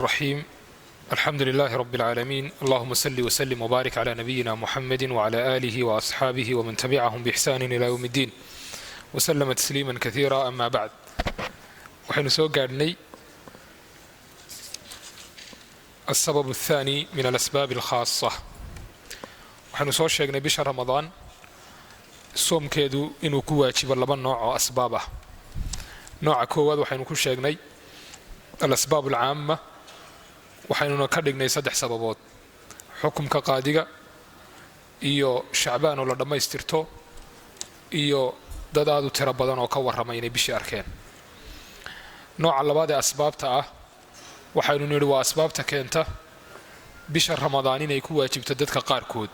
الرحيم، الحمد لله رب العالمين، اللهم صل وسلم وبارك على نبينا محمد وعلى آله وأصحابه ومن تبعهم بإحسان إلى يوم الدين وسلم تسليما كثيرا، أما بعد. Waxaynu soo gaadhnay السبب الثاني من الأسباب الخاصة. Waxaynu soo sheegnay bisha Ramadaan soomkeedu inuu ku waajibo laba nooc oo asbaab ah. Nooca koowaad waxaynu ku sheegnay الأسباب العامة, waxaynuna ka dhignay saddex sababood: xukumka qaadiga iyo Shacbaan oo la dhammaystirto iyo dad aad u tiro badan oo ka warramay inay bishii arkeen. Nooca labaad ee asbaabta ah waxaynu nidhi waa asbaabta keenta bisha Ramadaan inay ku waajibto dadka qaarkood,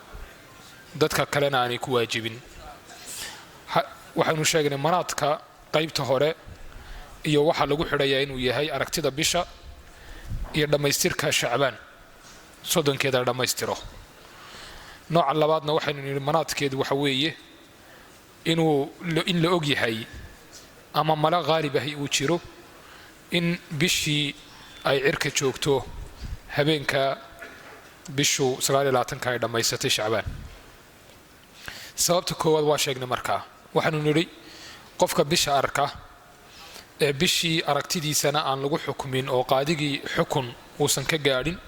dadka kalena aanay ku waajibin. Waxaynu sheegnay manaadka qaybta hore iyo waxaa lagu xidhayaa inuu yahay aragtida bisha iyo dhammaystirka Shacbaan 30-keeda la dhammaystiro. Nooca labaadna waxaynu nidhi manaadkeedu waxa weeye inuu in la og yahay ama mala qaalib ahi uu jiro in bishii ay cirka joogto habeenka bishu 29-ka ay dhammaysatay Shacbaan. Sababta koowaad waa sheegnay. Markaa waxaanu nidhi qofka bisha arka ee bishii aragtidiisana aan lagu xukmin oo qaadigii xukun uusan ka gaadhin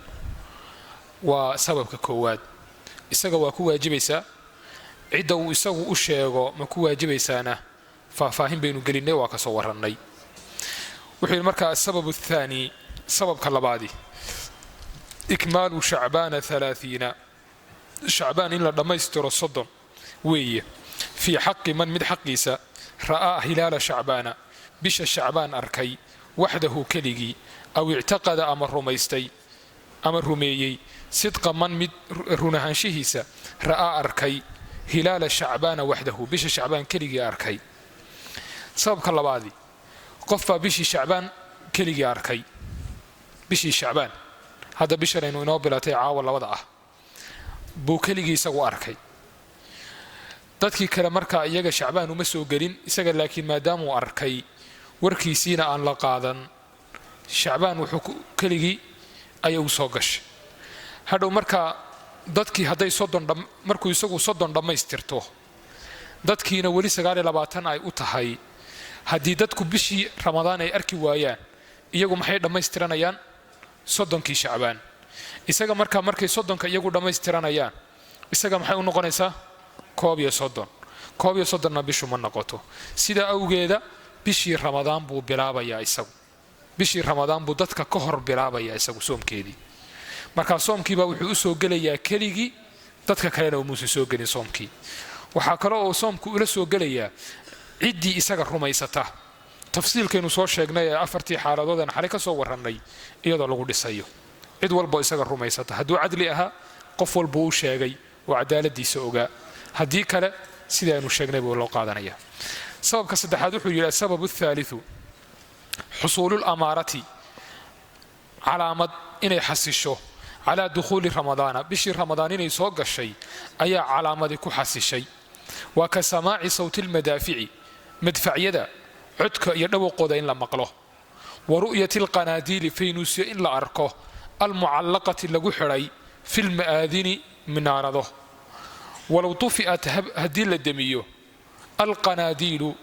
waa sababka koowaad. Isaga waa ku waajibaysaa. Cidda uu isagu u sheego ma ku waajibaysaana faahfaahin baynu gelinay, waa ka soo warrannay. Wuxuu yidhi markaa السبب الثاني, sababka labaadi, إكمال شعبان 30, Shacbaan in la dhammaystiro 30 weeye, في حق من mid xaqiisa رأى هلال شعبان, bisha Shacbaan arkay, وحده keligii, أو اعتقد ama rumaystay ama rumeeyey, صدق من mid runahaanshihiisa رأى arkay هلال شعبان وحده, bisha Shacbaan keligii arkay. Sababka labaadi, qof baa bishii Shacbaan keligii arkay. Bishii Shacbaan hadda bishanaynu inoo bilatay caawa labada ah buu keligii isagu arkay. Dadkii kale markaa iyaga Shacbaan uma soo gelin isaga, laakiin maadaamuu arkay warkiisiina aan la qaadan, Shacbaan wuxuu keligii ayay u soo gashay. Hadhow markaa dadkii hadday 30, markuu isagu 30 dhammaystirto, dadkiina weli 29 ay u tahay, haddii dadku bishii Ramadaan ay arki waayaan, iyagu maxay dhammaystiranayaan? 30-kii Shacbaan. Isaga markaa markay 30-ka iyagu dhammaystiranayaan, isaga maxay u noqonaysaa? 31. 31-na bishu ma noqoto. Sidaa awgeeda bishii Ramadaan buu bilaabayaa isagu. Bishii Ramadaan buu dadka ka hor bilaabayaa isagu soomkeedii. Markaa soomkiibaa wuxuu u soo gelayaa keligii, dadka kalena umuusan soo gelin soomkii. Waxaa kale oo soomku ula soo gelayaa ciddii isaga rumaysata, tafsiilkaynu soo sheegnay ee afartii xaaladood aan xalay ka soo warrannay iyadoo lagu dhisayo. Cid walboo isaga rumaysata, hadduu cadli ahaa, qof walbuu u sheegay oo cadaaladiisa ogaa. Haddii kale, sidaaynu sheegnay buu loo qaadanaya. Sababka saddexaad wuxuu yidhi السبب الثالث حصول الأمارة, calaamad inay xasisho, على دخول رمضان, bishii Ramadaan inay soo gashay ayaa calaamadii ku xasishay. Waa كسماع صوت المدافع, madfacyada codka iyo dhawaqooda in la maqlo, ورؤية القناديل, faynuusyo in la arko, المعلقة lagu xidhay, في المآذن minaarado. ولو طفئت haddii la demiyo القناديل,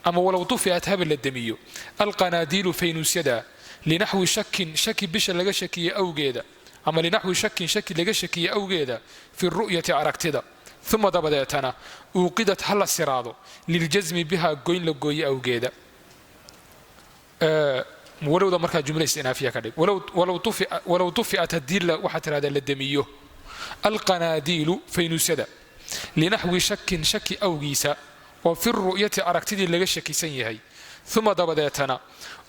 ama ولو طفئت haba la demiyo, القناديل faynuusyada, لنحو شك, shaki bisha laga shakiye awgeeda, ama لنحو شك, shaki laga shakiye awgeeda, في الرؤية aragtida, ثم dabadeetana أوقدت ha la siraado, للجزم بها goyn la gooye awgeeda. Walowda markaa jumla istinaafiya ka dhig. ولو طفئت haddii waxaa tirahdaa la demiyo, القناديل faynuusyada, لنحو شك shaki awgiisa oo في الرؤية aragtidii laga shakisan yahay, ثم dabadeetana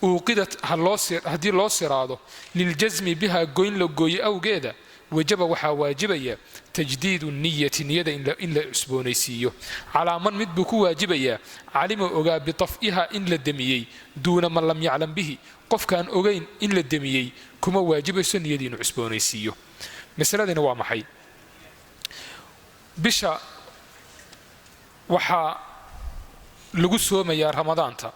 أوقدت haddii loo siraado, للجزم بها goyn la gooye awgeeda, وجب waxaa waajibaya تجديد النية niyada in la cusboonaysiiyo, على من mid buu ku waajibayaa علم ogaa بطفئها in la demiyey, دون من لم يعلم به, qofkaan ogayn in la demiyey kuma waajibayso niyadii inuu cusboonaysiiyo. Masaladani waa maxay? Bisha waxaa lagu soomayaa Ramadaanta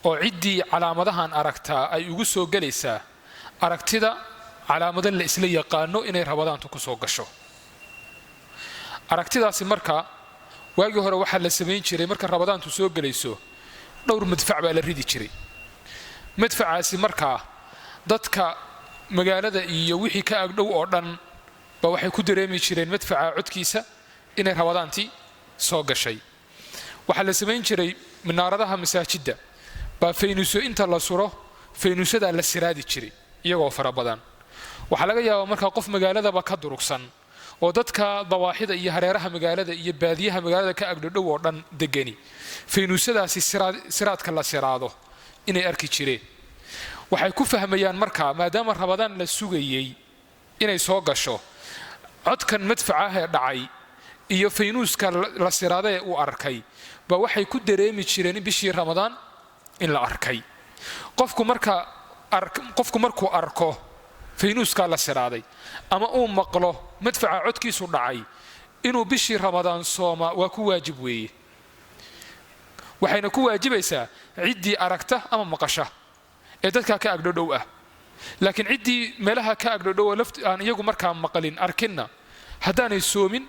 oo ciddii calaamadahan aragtaa ay ugu soo gelaysaa Aragtida calaamado la isla yaqaano inay Ramadaantu ku soo gasho. Aragtidaasi marka waagii hore waxaa la samayn jiray, marka Ramadaantu soo gelayso, dhowr madfac baa la ridi jiray. Madfacaasi markaa dadka magaalada iyo wixii ka agdhow oo dhan ba waxay ku dareemi jireen madfaca codkiisa inay Ramadaantii soo gashay. Waxaa la samayn jiray minaaradaha masaajidda baa faynuuso inta la suro, faynuusadaa la siraadi jiray iyagoo fara badan. Waxaa laga yaabaa markaa qof magaaladaba ka durugsan oo dadka dawaaxida iyo hareeraha magaalada iyo baadiyaha magaalada ka agdhodhow oo dhan degani faynuusadaasi siraadka la siraado inay arki jireen. Waxay ku fahmayaan markaa, maadaama Ramadaan la sugayey inay soo gasho, codkan madfacaah ee dhacay iyo faynuuska la siraada ee uu arkay ba waxay ku dareemi jireen in bishii Ramadaan in la arkay. Qofku marka, qofku markuu arko faynuuskaa la siraaday ama uu maqlo madfaca codkiisu dhacay, inuu bishii Ramadaan soomaa waa ku waajib weeye. Waxayna ku waajibaysaa ciddii aragta ama maqasha ee dadkaa ka agdhodhow ah. Laakiin ciddii meelaha ka agdhodhow oo aan iyagu markaa maqlin, arkinna, haddaanay soomin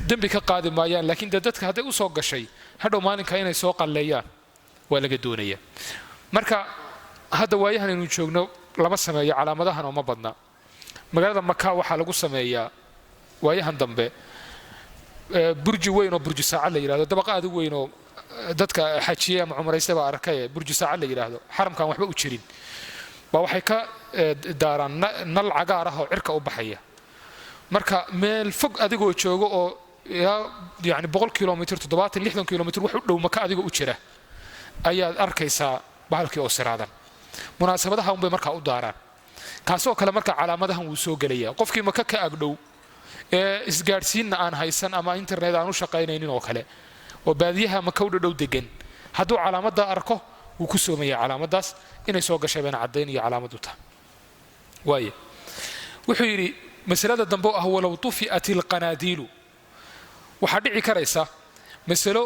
dembi ka qaadi maayaan. Laakiin dee dadka hadday usoo gashay, hadhow maalinka inay soo qalleeyaan waa laga doonaya. Marka hadda waayahan aynu joogno lama sameeyo calaamadahan oo ma badna. Magaalada Maka waxaa lagu sameeyaa waayahan dambe burji weyn oo burji saaca la yidhahdo, dabaq aad u weyn oo dadka xajiye ama cumraysta baa arkaye, burji saaca la yidhaahdo, xaramkaan waxba u jirin, baa waxay ka daaraan nal cagaar ah oo cirka u baxaya. Marka meel fog adigoo joogo oo ilaa yani 100 kilomitr, 70, 60 kilomitr wax u dhow Maka adigoo u jira ayaad arkaysaa bahalkii oo siraadan. Munaasabadaha unbay markaa u daaraan. Kaasoo kale marka calaamadahan wuu soo gelaya. Qofkii Maka ka agdhow ee isgaadhsiinna aan haysan ama internet aan u shaqaynaynin oo kale oo baadiyaha Maka u dhadhow degan, hadduu calaamadda arko wuu ku soomaya. Calaamadaas inay soo gashay bayna caddayn iyo calaamad u tahay waaye. Wuxuu yidhi masalada dambe oo ah walow tufi'at ilqanaadiilu. Waxaa dhici karaysa masalo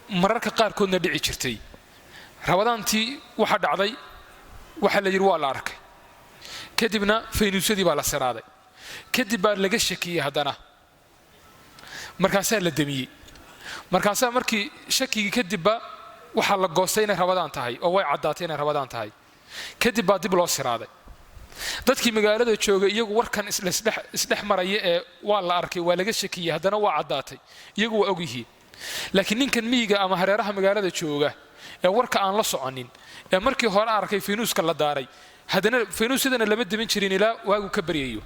mararka qaarkoodna dhici jirtay. Ramadaantii waxaa dhacday, waxaa la yidhi waa la arkay, kadibna faynuusadii baa la siraaday, kadib baa laga shakiyey, haddana markaasaa la demiyey. Markaasaa markii shakigii kadibba waxaa la goostay inay Ramadaan tahay oo way caddaatay inay Ramadaan tahay. Kadib baa dib loo siraaday. Dadkii magaalada joogay iyagu warkan isdhex maraya ee waa la arkay, waa laga shakiyey, haddana waa caddaatay, iyagu waa ogyihiin. Laakiin ninkan miyiga ama hareeraha magaalada jooga ee warka aan la soconin, ee markii hore arkay faynuuska la daaray, haddana faynuusyadana lama demin jirin ilaa waagu ka baryayo,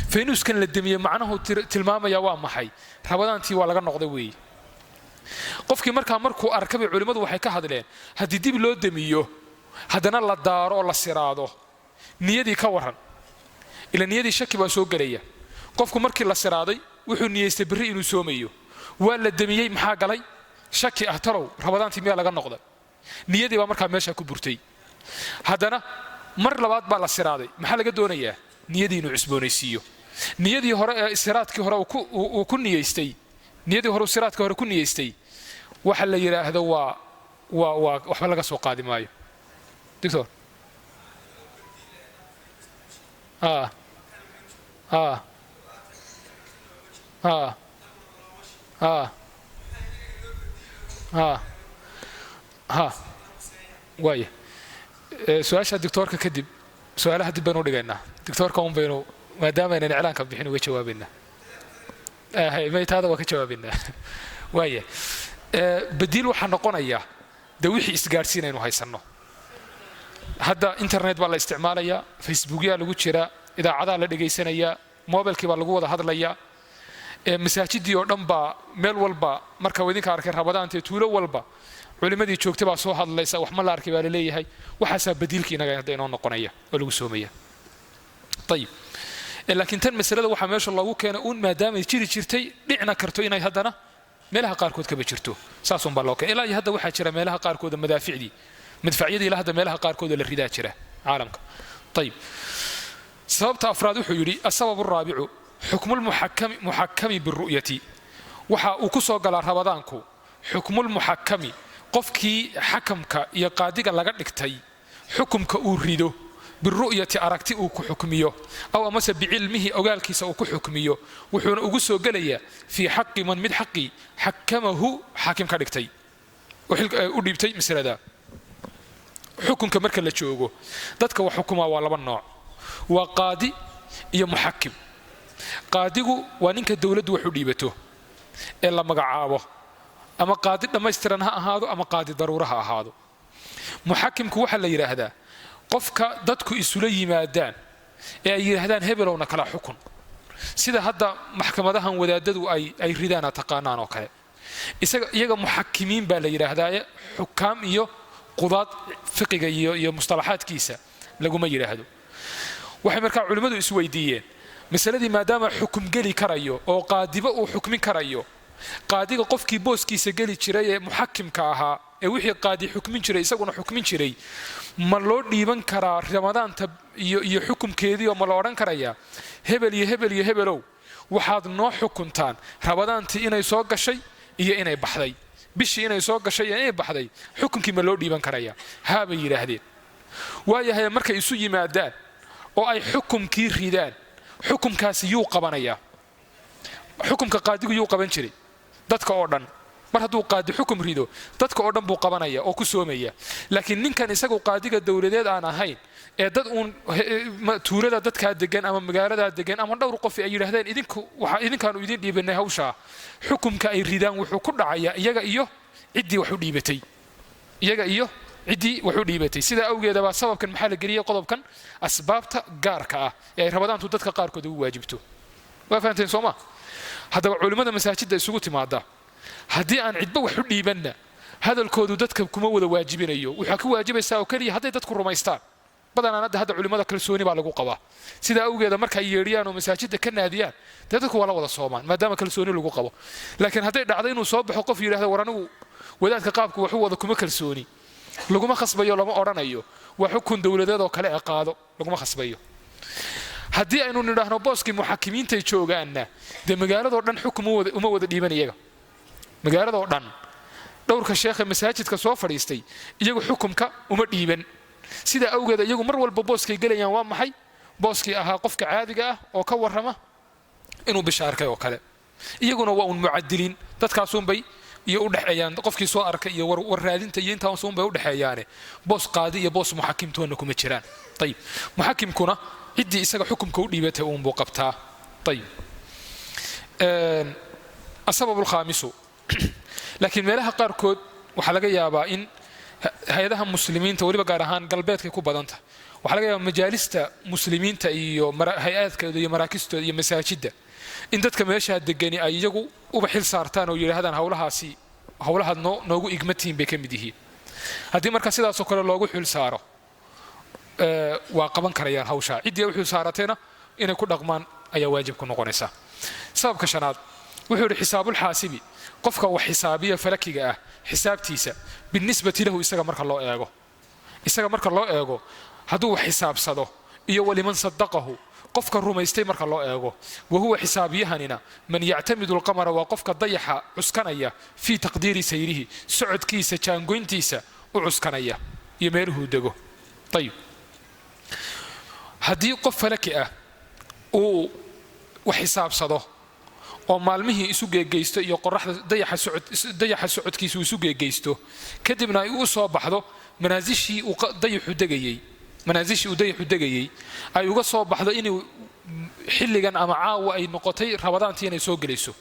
faynuuskan la demiyey macnuhu tilmaamaya waa maxay? Ramadaantii waa laga noqday weeye. Qofkii markaa markuu arkabay, culimmadu waxay ka hadleen, haddii dib loo demiyo haddana la daaro oo la siraado, niyadii ka waran? Ila niyadii shaki baa soo gelaya. Qofku markii la siraaday wuxuu niyeystay berri inuu soomayo. Waa la demiyey, maxaa galay? Shaki ah, talow Ramadaantii miyaa laga noqday? Niyadii baa markaa meesha ku burtay. Haddana mar labaad baa la siraaday. Maxaa laga doonayaa? Niyadii inuu cusboonaysiiyo. Niyadii hore ee siraadkii hore uu ku niyeystay, niyadii hore uu siraadkii hore ku niyeystay, waxa la yidhaahdo waa waxba laga soo qaadi maayo. Doctor, ah ah ah ah ah ha, waaya. Su-aasha doctoorka kadib su-aalaha dib baynu u dhigaynaa. Doctoorka un baynu, maadaama aynan iclaanka bixin, uga jawaabaynaa. Maytaada waa ka jawaabaynaa. Waaya, badiil waxaa noqonaya dee wixii isgaadhsiin aynu haysanno. Hadda internet baa la isticmaalayaa, Facebookyaa lagu jiraa, idaacadaa la dhegaysanayaa, mobilkii baa lagu wada hadlayaa, masaajidii oo dhan baa meel walba. Marka idinka arkay Ramadaantee tuulo walba culimmadii joogtay baa soo hadlaysa, wax ma la arkay baa laleeyahay. Waxaasaa badiilkii inaga hadda inoo noqonaya oo lagu soomaya. Ayib, laakiin tan masalada waxaa meesha loogu keenay uun maadaamay jiri jirtay, dhicna karto inay haddana meelaha qaarkood kaba jirto, saasun baa loo keenay. Ilaa iyo hadda waxaa jira meelaha qaarkooda madaaficdii, madfacyadii ilaa hadda meelaha qaarkooda la ridaa jira caalamka. Ayib, sababta afraad wuxuu yidhi: السبب الرابع حكم المحكم محكم بالرؤية. Waxa uu ku soo galaa Ramadaanku حكم المحكم, qofkii xakamka iyo qaadiga laga dhigtay xukumka uu rido. Biru'yati, aragti uu ku xukmiyo, aw amase bicilmihi, ogaalkiisa uu ku xukmiyo. Wuxuuna ugu soo gelayaa fii xaqi man, mid xaqii, xakamahu, xaakim ka dhigtay oo u dhiibtay masalada. Xukunka marka la joogo, dadka wax xukumaa waa laba nooc: waa qaadi iyo muxakim. Qaadigu waa ninka dowladdu wax u dhiibato ee la magacaabo, ama qaadi dhammaystiran ha ahaado ama qaadi daruura ha ahaado. Muxakimku waxaa la yidhaahdaa qofka dadku isula yimaadaan ee ay yidhaahdaan: "Hebelowna kala xukun." Sida hadda maxkamadahan wadaadadu ay ridaana taqaanaan oo kale, isaga iyaga muxakimiin baa la yidhaahdaaye, xukaam iyo qudaad fiqiga iyo mustalaxaadkiisa laguma yidhaahdo. Waxay markaa culimmadu isweydiiyeen masaladii, maadaama xukum geli karayo oo qaadiba uu xukmin karayo, qaadiga qofkii booskiisa geli jiray ee muxakimka ahaa, ee wixii qaadi xukmin jiray isaguna xukmin jiray, ma loo dhiiban karaa Ramadaanta iyo xukumkeedii, oo ma la odhan karayaa: "Hebel iyo hebel iyo hebelow, waxaad noo xukuntaan Ramadaantii inay soo gashay iyo inay baxday, bishii inay soo gashay iyo inay baxday"? Xukunkii ma loo dhiiban karayaa? Haabay yidhaahdeen. Waayahay, markay isu yimaadaan oo ay xukumkii ridaan, xukumkaasi yuu qabanayaa? Xukumka qaadigu yuu qaban jiray? Dadka oo dhan. Mar hadduu qaadi xukum rido, dadka oo dhan buu qabanaya oo ku soomaya. Laakiin ninkan isagu qaadiga dowladeed aan ahayn ee dad uun tuulada dadkaa degan ama magaaladaa degan ama dhowr qof ay yidhahdeen: "Idinku waxa idinkaanu idin dhiibanay hawshaa," xukumka ay ridaan wuxuu ku dhacayaa iyaga iyo ciddii wax u dhiibatay, iyaga iyo ciddii wax u dhiibatay. Sidaa awgeeda baa sababkan maxaa la geliyey? Qodobkan asbaabta gaarka ah ee ay Ramadaantu dadka qaarkood ugu waajibto. Waa fahanteen, soo ma? Haddaba culimmada masaajidda isugu timaada, haddii aan cidba wax u dhiibanna, hadalkoodu dadka kuma wada waajibinayo. Waxaa ku waajibaysaa oo keliya hadday dadku rumaystaan. Badanaan hadda culimmada kalsooni baa lagu qabaa. Sidaa awgeeda markay yeedhiyaan oo masaajidda ka naadiyaan, dee dadku waa la wada soomaan, maadaama kalsooni lagu qabo. Laakiin hadday dhacdo inuu soo baxo qof yidhahdo: "War, anigu wadaadka qaabku waxu wada kuma kalsooni," laguma khasbayo, lama odhanayo waa xukun dowladeed oo kale ee qaado, laguma khasbayo. Haddii aynu nidhaahno booskii muxakimiintay joogaanna, dee magaaladoo dhan xukum uma wada dhiiban iyaga. Magaaladoo dhan dhowrka sheekha masaajidka soo fadhiistay iyagu xukumka uma dhiiban. Sidaa awgeed iyagu mar walba booskay gelayaan waa maxay? Booskii ahaa qofka caadiga ah oo ka warrama inuu bisha arkay oo kale. Iyaguna waa un mucadiliin, dadkaasuunbay iyo u dhexeeyaan, qofkii soo arkay iyo warraadinta iyo intaasuunbay u dhexeeyaane, boos qaadi iyo boos muxakimtoonna kuma jiraan. Ayib, muxakimkuna ciddii isaga xukumka u dhiibatay uunbuu qabtaa. Ayib, asabab alkhaamisu. Laakiin meelaha qaarkood waxaa laga yaabaa in hay-adaha muslimiinta, weliba gaar ahaan galbeedkay ku badanta, waxaa laga yaabaa majaalista muslimiinta iyo hay-aadkooda iyo maraakistooda iyo masaajidda in dadka meeshaa degani ay iyagu uba xil saartaan oo yidhaahdaan: "Hawlahaasi hawlahaad noo noogu igmatihiin bay ka mid yihiin." Haddii marka sidaasoo kale loogu xil saaro, waa qaban karayaan hawshaa. Ciddii u xil saaratayna inay ku dhaqmaan ayaa waajib ku noqonaysa. Sababka shanaad wuxuu yidhi: xisaabulxaasibi, qofka wax xisaabiya falakiga ah xisaabtiisa, binisbati lahu, isaga marka loo eego, isaga marka loo eego hadduu wax xisaabsado, iyo waliman sadaqahu, qofka rumaystay marka loo eego. Wahuwa xisaabiyahanina man yactamidu alqamara, waa qofka dayaxa cuskanaya, fii taqdiiri sayrihi, socodkiisa jaangoyntiisa u cuskanaya iyo meeluhuu dego. Ayib, haddii qof falaki ah uu wax xisaabsado oo maalmihii isu geegaysto iyo qoraxda dayaxa socodkiisa uu isu geegaysto, kadibna ay u soo baxdo manaasishii uu dayaxu degayey, manaasishii uu dayaxu degayey ay uga soo baxdo inuu xilligan ama caawa ay noqotay Ramadaantii inay soo gelayso,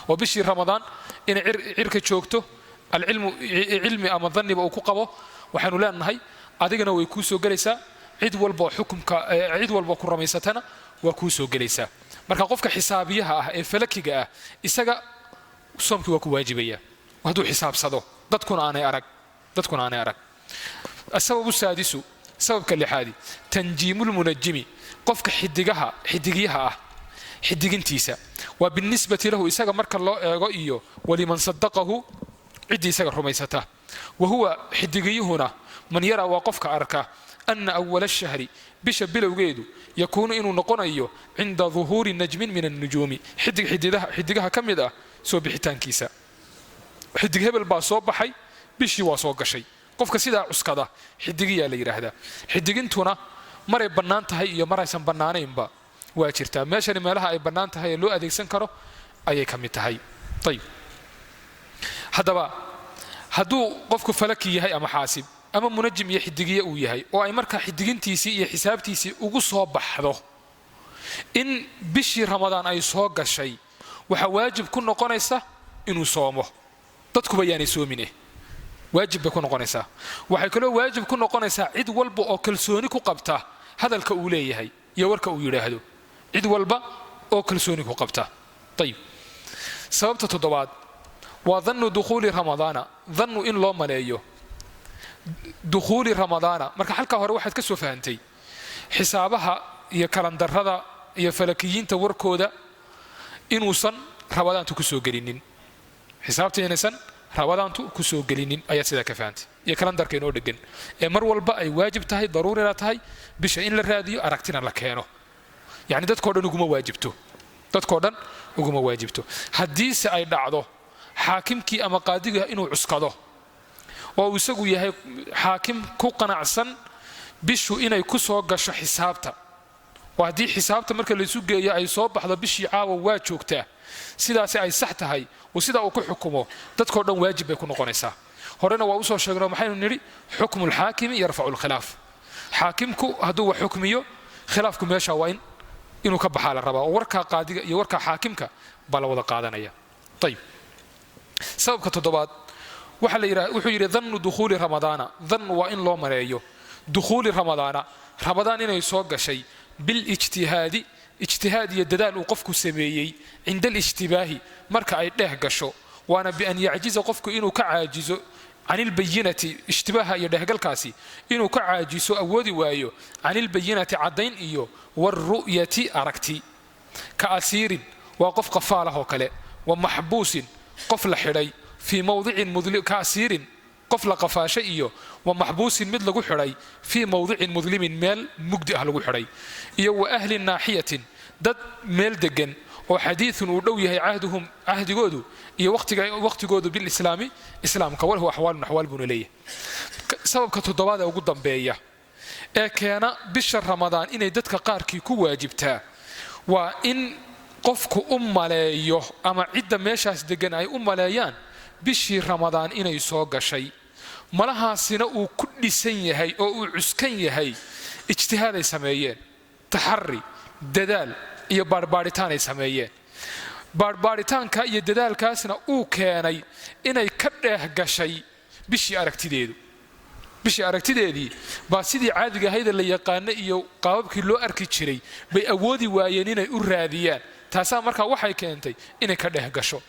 oo bishii Ramadaan inay cirka joogto, alcilmu cilmi ama dhanniba uu ku qabo, waxaanu leenahay adigana way kuu soo gelaysaa, cid walba xukumka, cid walba ku ramaysatana waa kuu soo gelaysaa. Marka qofka xisaabiyaha ah ee falakiga ah, isaga soomkii waa ku waajibaya hadduu xisaabsado, dadkuna aanay arag, dadkuna aanay arag. Asababu saadisu, sababka lixaadi, tanjiimulmunajimi, qofka xidigaha xidigyaha ah xidigintiisa, waa binisbati lahu, isaga marka loo eego, iyo waliman sadaqahu, ciddii isaga rumaysata. Wa huwa xidigiyuhuna man yaraa, waa qofka arka, ana awala ashahri, bisha bilowgeedu, yakuunu, inuu noqonayo, cinda duhuuri najmin min annujuumi, xidig xidigaha ka mid ah soo bixitaankiisa. Xidig hebel baa soo baxay, bishii waa soo gashay. Qofka sidaa cuskada xidigiyaa la yidhaahdaa. Xidigintuna Maray bannaan tahay iyo maraysan bannaanaynba waa jirtaa. Meeshani meelaha ay bannaan tahay ee loo adeegsan karo ayay ka mid tahay. Ayib, haddaba hadduu qofku falaki yahay ama xaasib ama munajim iyo xidigiye uu yahay, oo ay markaa xidigintiisii iyo xisaabtiisii ugu soo baxdo in bishii Ramadaan ay soo gashay, waxaa waajib ku noqonaysa inuu soomo. Dadkuba yaanay soomine, waajib bay ku noqonaysaa. Waxay kaloo waajib ku noqonaysaa cid walba oo kalsooni ku qabta hadalka uu leeyahay iyo warka uu yidhaahdo, cid walba oo kalsooni ku qabta. Ayib, sababta toddobaad waa dannu dukhuuli Ramadaana, dannu in loo maleeyo dukhuuli Ramadaana. Marka halkaa hore waxaad ka soo fahantay xisaabaha iyo kalandarrada iyo falakiyiinta warkooda inuusan Ramadaantu ku soo gelinin, xisaabta inaysan Ramadaantu ku soo gelinin ayaad sidaa ka fahantay, iyo kalandarka inoo dhegan ee mar walba ay waajib tahay, daruurina tahay bisha in la raadiyo, aragtina la keeno. Yacni dadkao dhan uguma waajibto, dadkao dhan uguma waajibto. Haddiise ay dhacdo xaakimkii ama qaadiga inuu cuskado oo uu isagu yahay xaakim ku qanacsan bishu inay ku soo gasho xisaabta, oo haddii xisaabta marka laysu geeyo ay soo baxdo bishii caawa waa joogtaa, sidaasi ay sax tahay oo sidaa uu ku xukumo, dadkao dhan waajib bay ku noqonaysaa. Horena waa usoo sheegno, maxaynu nidhi? Xukmu lxaakimi yarfacu lkhilaaf. Xaakimku hadduu wax xukmiyo, khilaafku meesha waa in inuu ka baxaa la rabaa, oo warkaa qaadiga iyo warkaa xaakimka baa la wada qaadanaya. Ayib, sababka toddobaad waxaa la yidhaha, wuxuu yidhi dannu dukhuuli Ramadaana, dan waa in loo maleeyo dukhuuli Ramadaana, Ramadaan inay soo gashay, bilijtihaadi, ijtihaad iyo dadaal uu qofku sameeyey, cinda alijtibaahi, marka ay dheeh gasho. Waana bian yacjiza, qofku inuu ka caajizo, can ilbayinati, ishtibaaha iyo dhehgalkaasi inuu ka caajiso, awoodi waayo, can ilbayinati, caddayn, iyo waalru'yati, aragti. Ka asiirin, waa qof qafaalah oo kale, wa maxbuusin, qof la xidhay, fii mawdicin, ka asiirin, qof la qafaashay, iyo wa maxbuusin, mid lagu xidhay, fii mawdicin mudlimin, meel mugdi ah lagu xidhay, iyo wa ahli naaxiyatin, dad meel degan oo xadiiun uu dhow yahay cahduhum, cahdigoodu iyo waqtigoodu, bilislaami, islaamka. Walahu axwaalun, axwaal buuna leeyahay. Sababka toddobaad ee ugu dambeeya ee keena bisha Ramadaan inay dadka qaarkii ku waajibtaa waa in qofku u maleeyo ama cidda meeshaas degan ay u maleeyaan bishii Ramadaan inay soo gashay, malahaasina uu ku dhisan yahay oo uu cuskan yahay ijtihaaday sameeyeen, taxari, dadaal iyo baadhbaadhitaan ay sameeyeen. Baadhbaadhitaanka iyo dadaalkaasna uu keenay inay ka dheeh gashay bishii aragtideedu. Bishii aragtideedii baa sidii caadiga ahayda la yaqaana iyo qaababkii loo arki jiray bay awoodi waayeen inay u raadiyaan. Taasaa markaa waxay keentay inay ka dheeh gasho.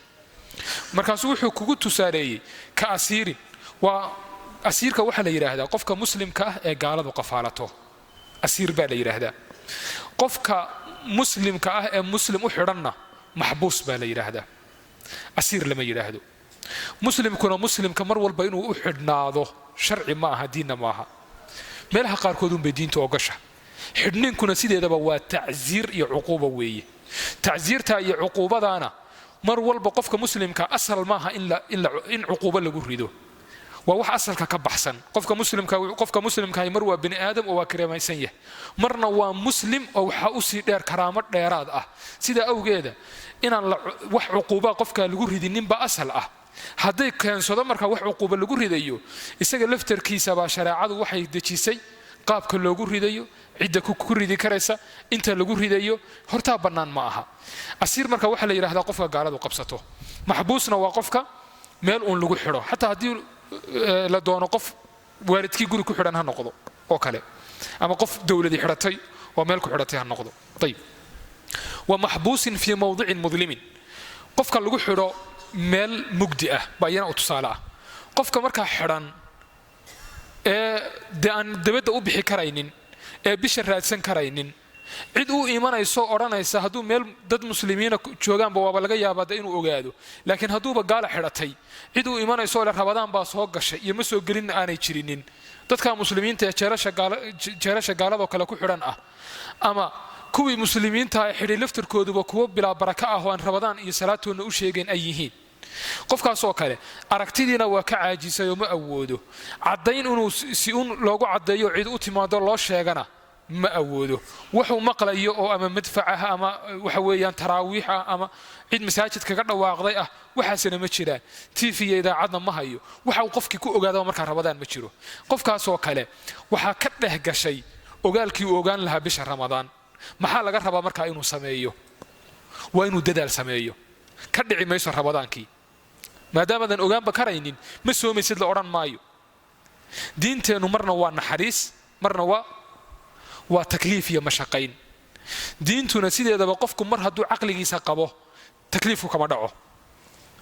Markaasuu wuxuu kugu tusaaleeyey ka asiirin. Waa asiirka waxaa la yidhaahdaa qofka muslimka ah ee gaaladu qafaalato, asiir baa la yidhaahdaa. Qofka muslimka ah ee muslim u xidhanna maxbuus baa la yidhaahdaa, asiir lama yidhaahdo. Muslimkuna muslimka mar walba inuu u xidhnaado sharci ma aha, diinna maaha. Meelaha qaarkood unbay diintu ogasha. Xidhniinkuna sideedaba waa tacsiir iyo cuquuba weeye. Tacsiirta iyo cuquubadaana mar walba qofka muslimka asal maaha in cuquubo lagu rido, waa wax asalka ka baxsan. Qofka muslimka, qofka muslimkahi mar waa bini aadam oo waa kareemaysan yahay, marna waa muslim oo waxaa usii dheer karaamo dheeraad ah. Sidaa awgeeda inaan wax cuquuba qofka lagu ridininba asal ah. Hadday keensado marka wax cuquuba lagu ridayo, isaga laftarkiisabaa shareecadu waxay dejisay qaabka loogu ridayo, cidda ku ridi karaysa, inta lagu ridayo. Hortaa bannaan ma aha. Asiir marka waxaa la yidhahdaa qofka gaaladu qabsato. Maxbuusna waa qofka meel uun lagu xidho, xataa haddii la doono qof waalidkii guri ku xidhan ha noqdo oo kale, ama qof dowladii xidhatay oo meel ku xidhatay ha noqdo. Ayib, wa maxbuusin fii mawdicin mudlimin, qofka lagu xidho meel mugdi ah baa iyana u tusaale ah. Qofka markaa xidhan ee dee aan dabadda u bixi karaynin, ee bisha raadsan karaynin, cid u imanayso odhanaysa, hadduu meel dad muslimiina joogaanba waaba laga yaabaa de inuu ogaado, laakiin hadduuba gaala xidhatay, cid u imanayso le Rabadaan baa soo gashay iyo ma soo gelinna aanay jirinin. Dadka muslimiinta ee jeelasha gaaladoo kale ku xidhan ah, ama kuwii muslimiinta ee xidhay laftarkooduba kuwo bilaa baraka ah oo aan Rabadaan iyo salaatoodna u sheegeen ay yihiin, qofkaasoo kale aragtidiina waa ka caajisay oo ma awoodo caddayn inuu si un loogu caddeeyo, cid u timaado loo sheegana Ma awoodo. Wuxuu maqlayo oo ama madfac ah ama waxa weeyaan taraawiix ah ama cid masaajid kaga dhawaaqday ah, waxaasina ma jiraan. TV iyo idaacadna ma hayo. Waxa uu qofkii ku ogaadaba markaa Ramadaan ma jiro. Qofkaasoo kale waxaa ka dhex gashay ogaalkii uu ogaan lahaa bisha Ramadaan. Maxaa laga rabaa markaa inuu sameeyo? Waa inuu dadaal sameeyo. Ka dhici mayso Ramadaankii maadaamaadan ogaanba karaynin. Ma soomaysid la odhan maayo. Diinteennu marna waa naxariis, marna waa takliif iyo mashaqayn. Diintuna sideedaba qofku mar hadduu caqligiisa qabo, takliifku kama dhaco.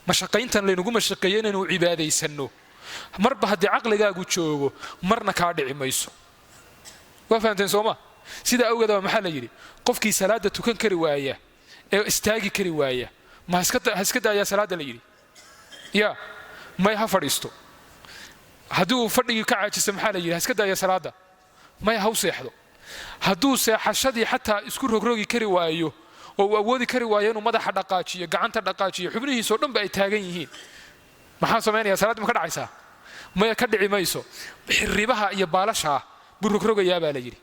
Mashaqayntan laynagu mashaqeeyo inaynu cibaadaysanno, marba haddii caqligaagu joogo, marna kaa dhici mayso. Waa fahamteen, sooma? Sidaa awgeedaba maxaa la yidhi? Qofkii salaada tukan kari waaya ee istaagi kari waaya, ma ha iska daayaa salaadda la yidhi? Ya, may, ha fadhiisto. Haddii uu fadhigii ka caajisto, maxaa la yidhi? Ha iska daaya salaadda? May, ha u seexdo. Hadduu seexashadii xataa isku rogrogi kari waayo oo uu awoodi kari waayo inuu madaxa dhaqaajiyo, gacanta dhaqaajiyo, xubnihiisoo dhanba ay taagan yihiin, maxaa samaynaya? Salaaddii ma ka dhacaysaa? Maya, ka dhici mayso. Xiribaha iyo baalashaa buu rogrogayaa baa la yidhi.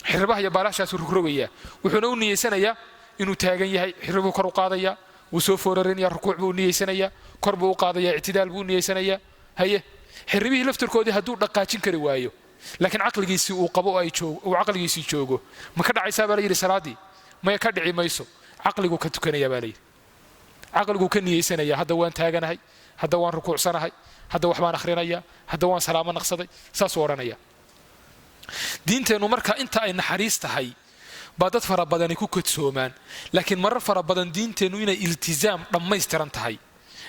Xiribaha iyo baalashaasuu rogrogayaa, wuxuuna u niyeysanayaa inuu taagan yahay. Xiribuu kor u qaadayaa, wuu soo foorarinaya, rukuuc buu u niyeysanayaa, kor buu u qaadayaa, ictidaal buu u niyeysanayaa. Haye, xiribihii laftirkoodii hadduu dhaqaajin kari waayo, laakiin caqligiisii uu qabo oo ay joog uu caqligiisii joogo, ma ka dhacaysaa baa la yidhi salaaddii? Maya, ka dhici mayso. Caqliguu ka tukanaya baa la yidhi, caqliguu ka niyeysanaya: hadda waan taaganahay, hadda waan rukuucsanahay, hadda wax baan akhrinayaa, hadda waan salaamo naqsaday, saasuu odhanaya. Diinteennu marka inta ay naxariis tahay baa dad fara badani ku kadsoomaan, laakiin marar fara badan diinteennu inay iltizaam dhammaystiran tahay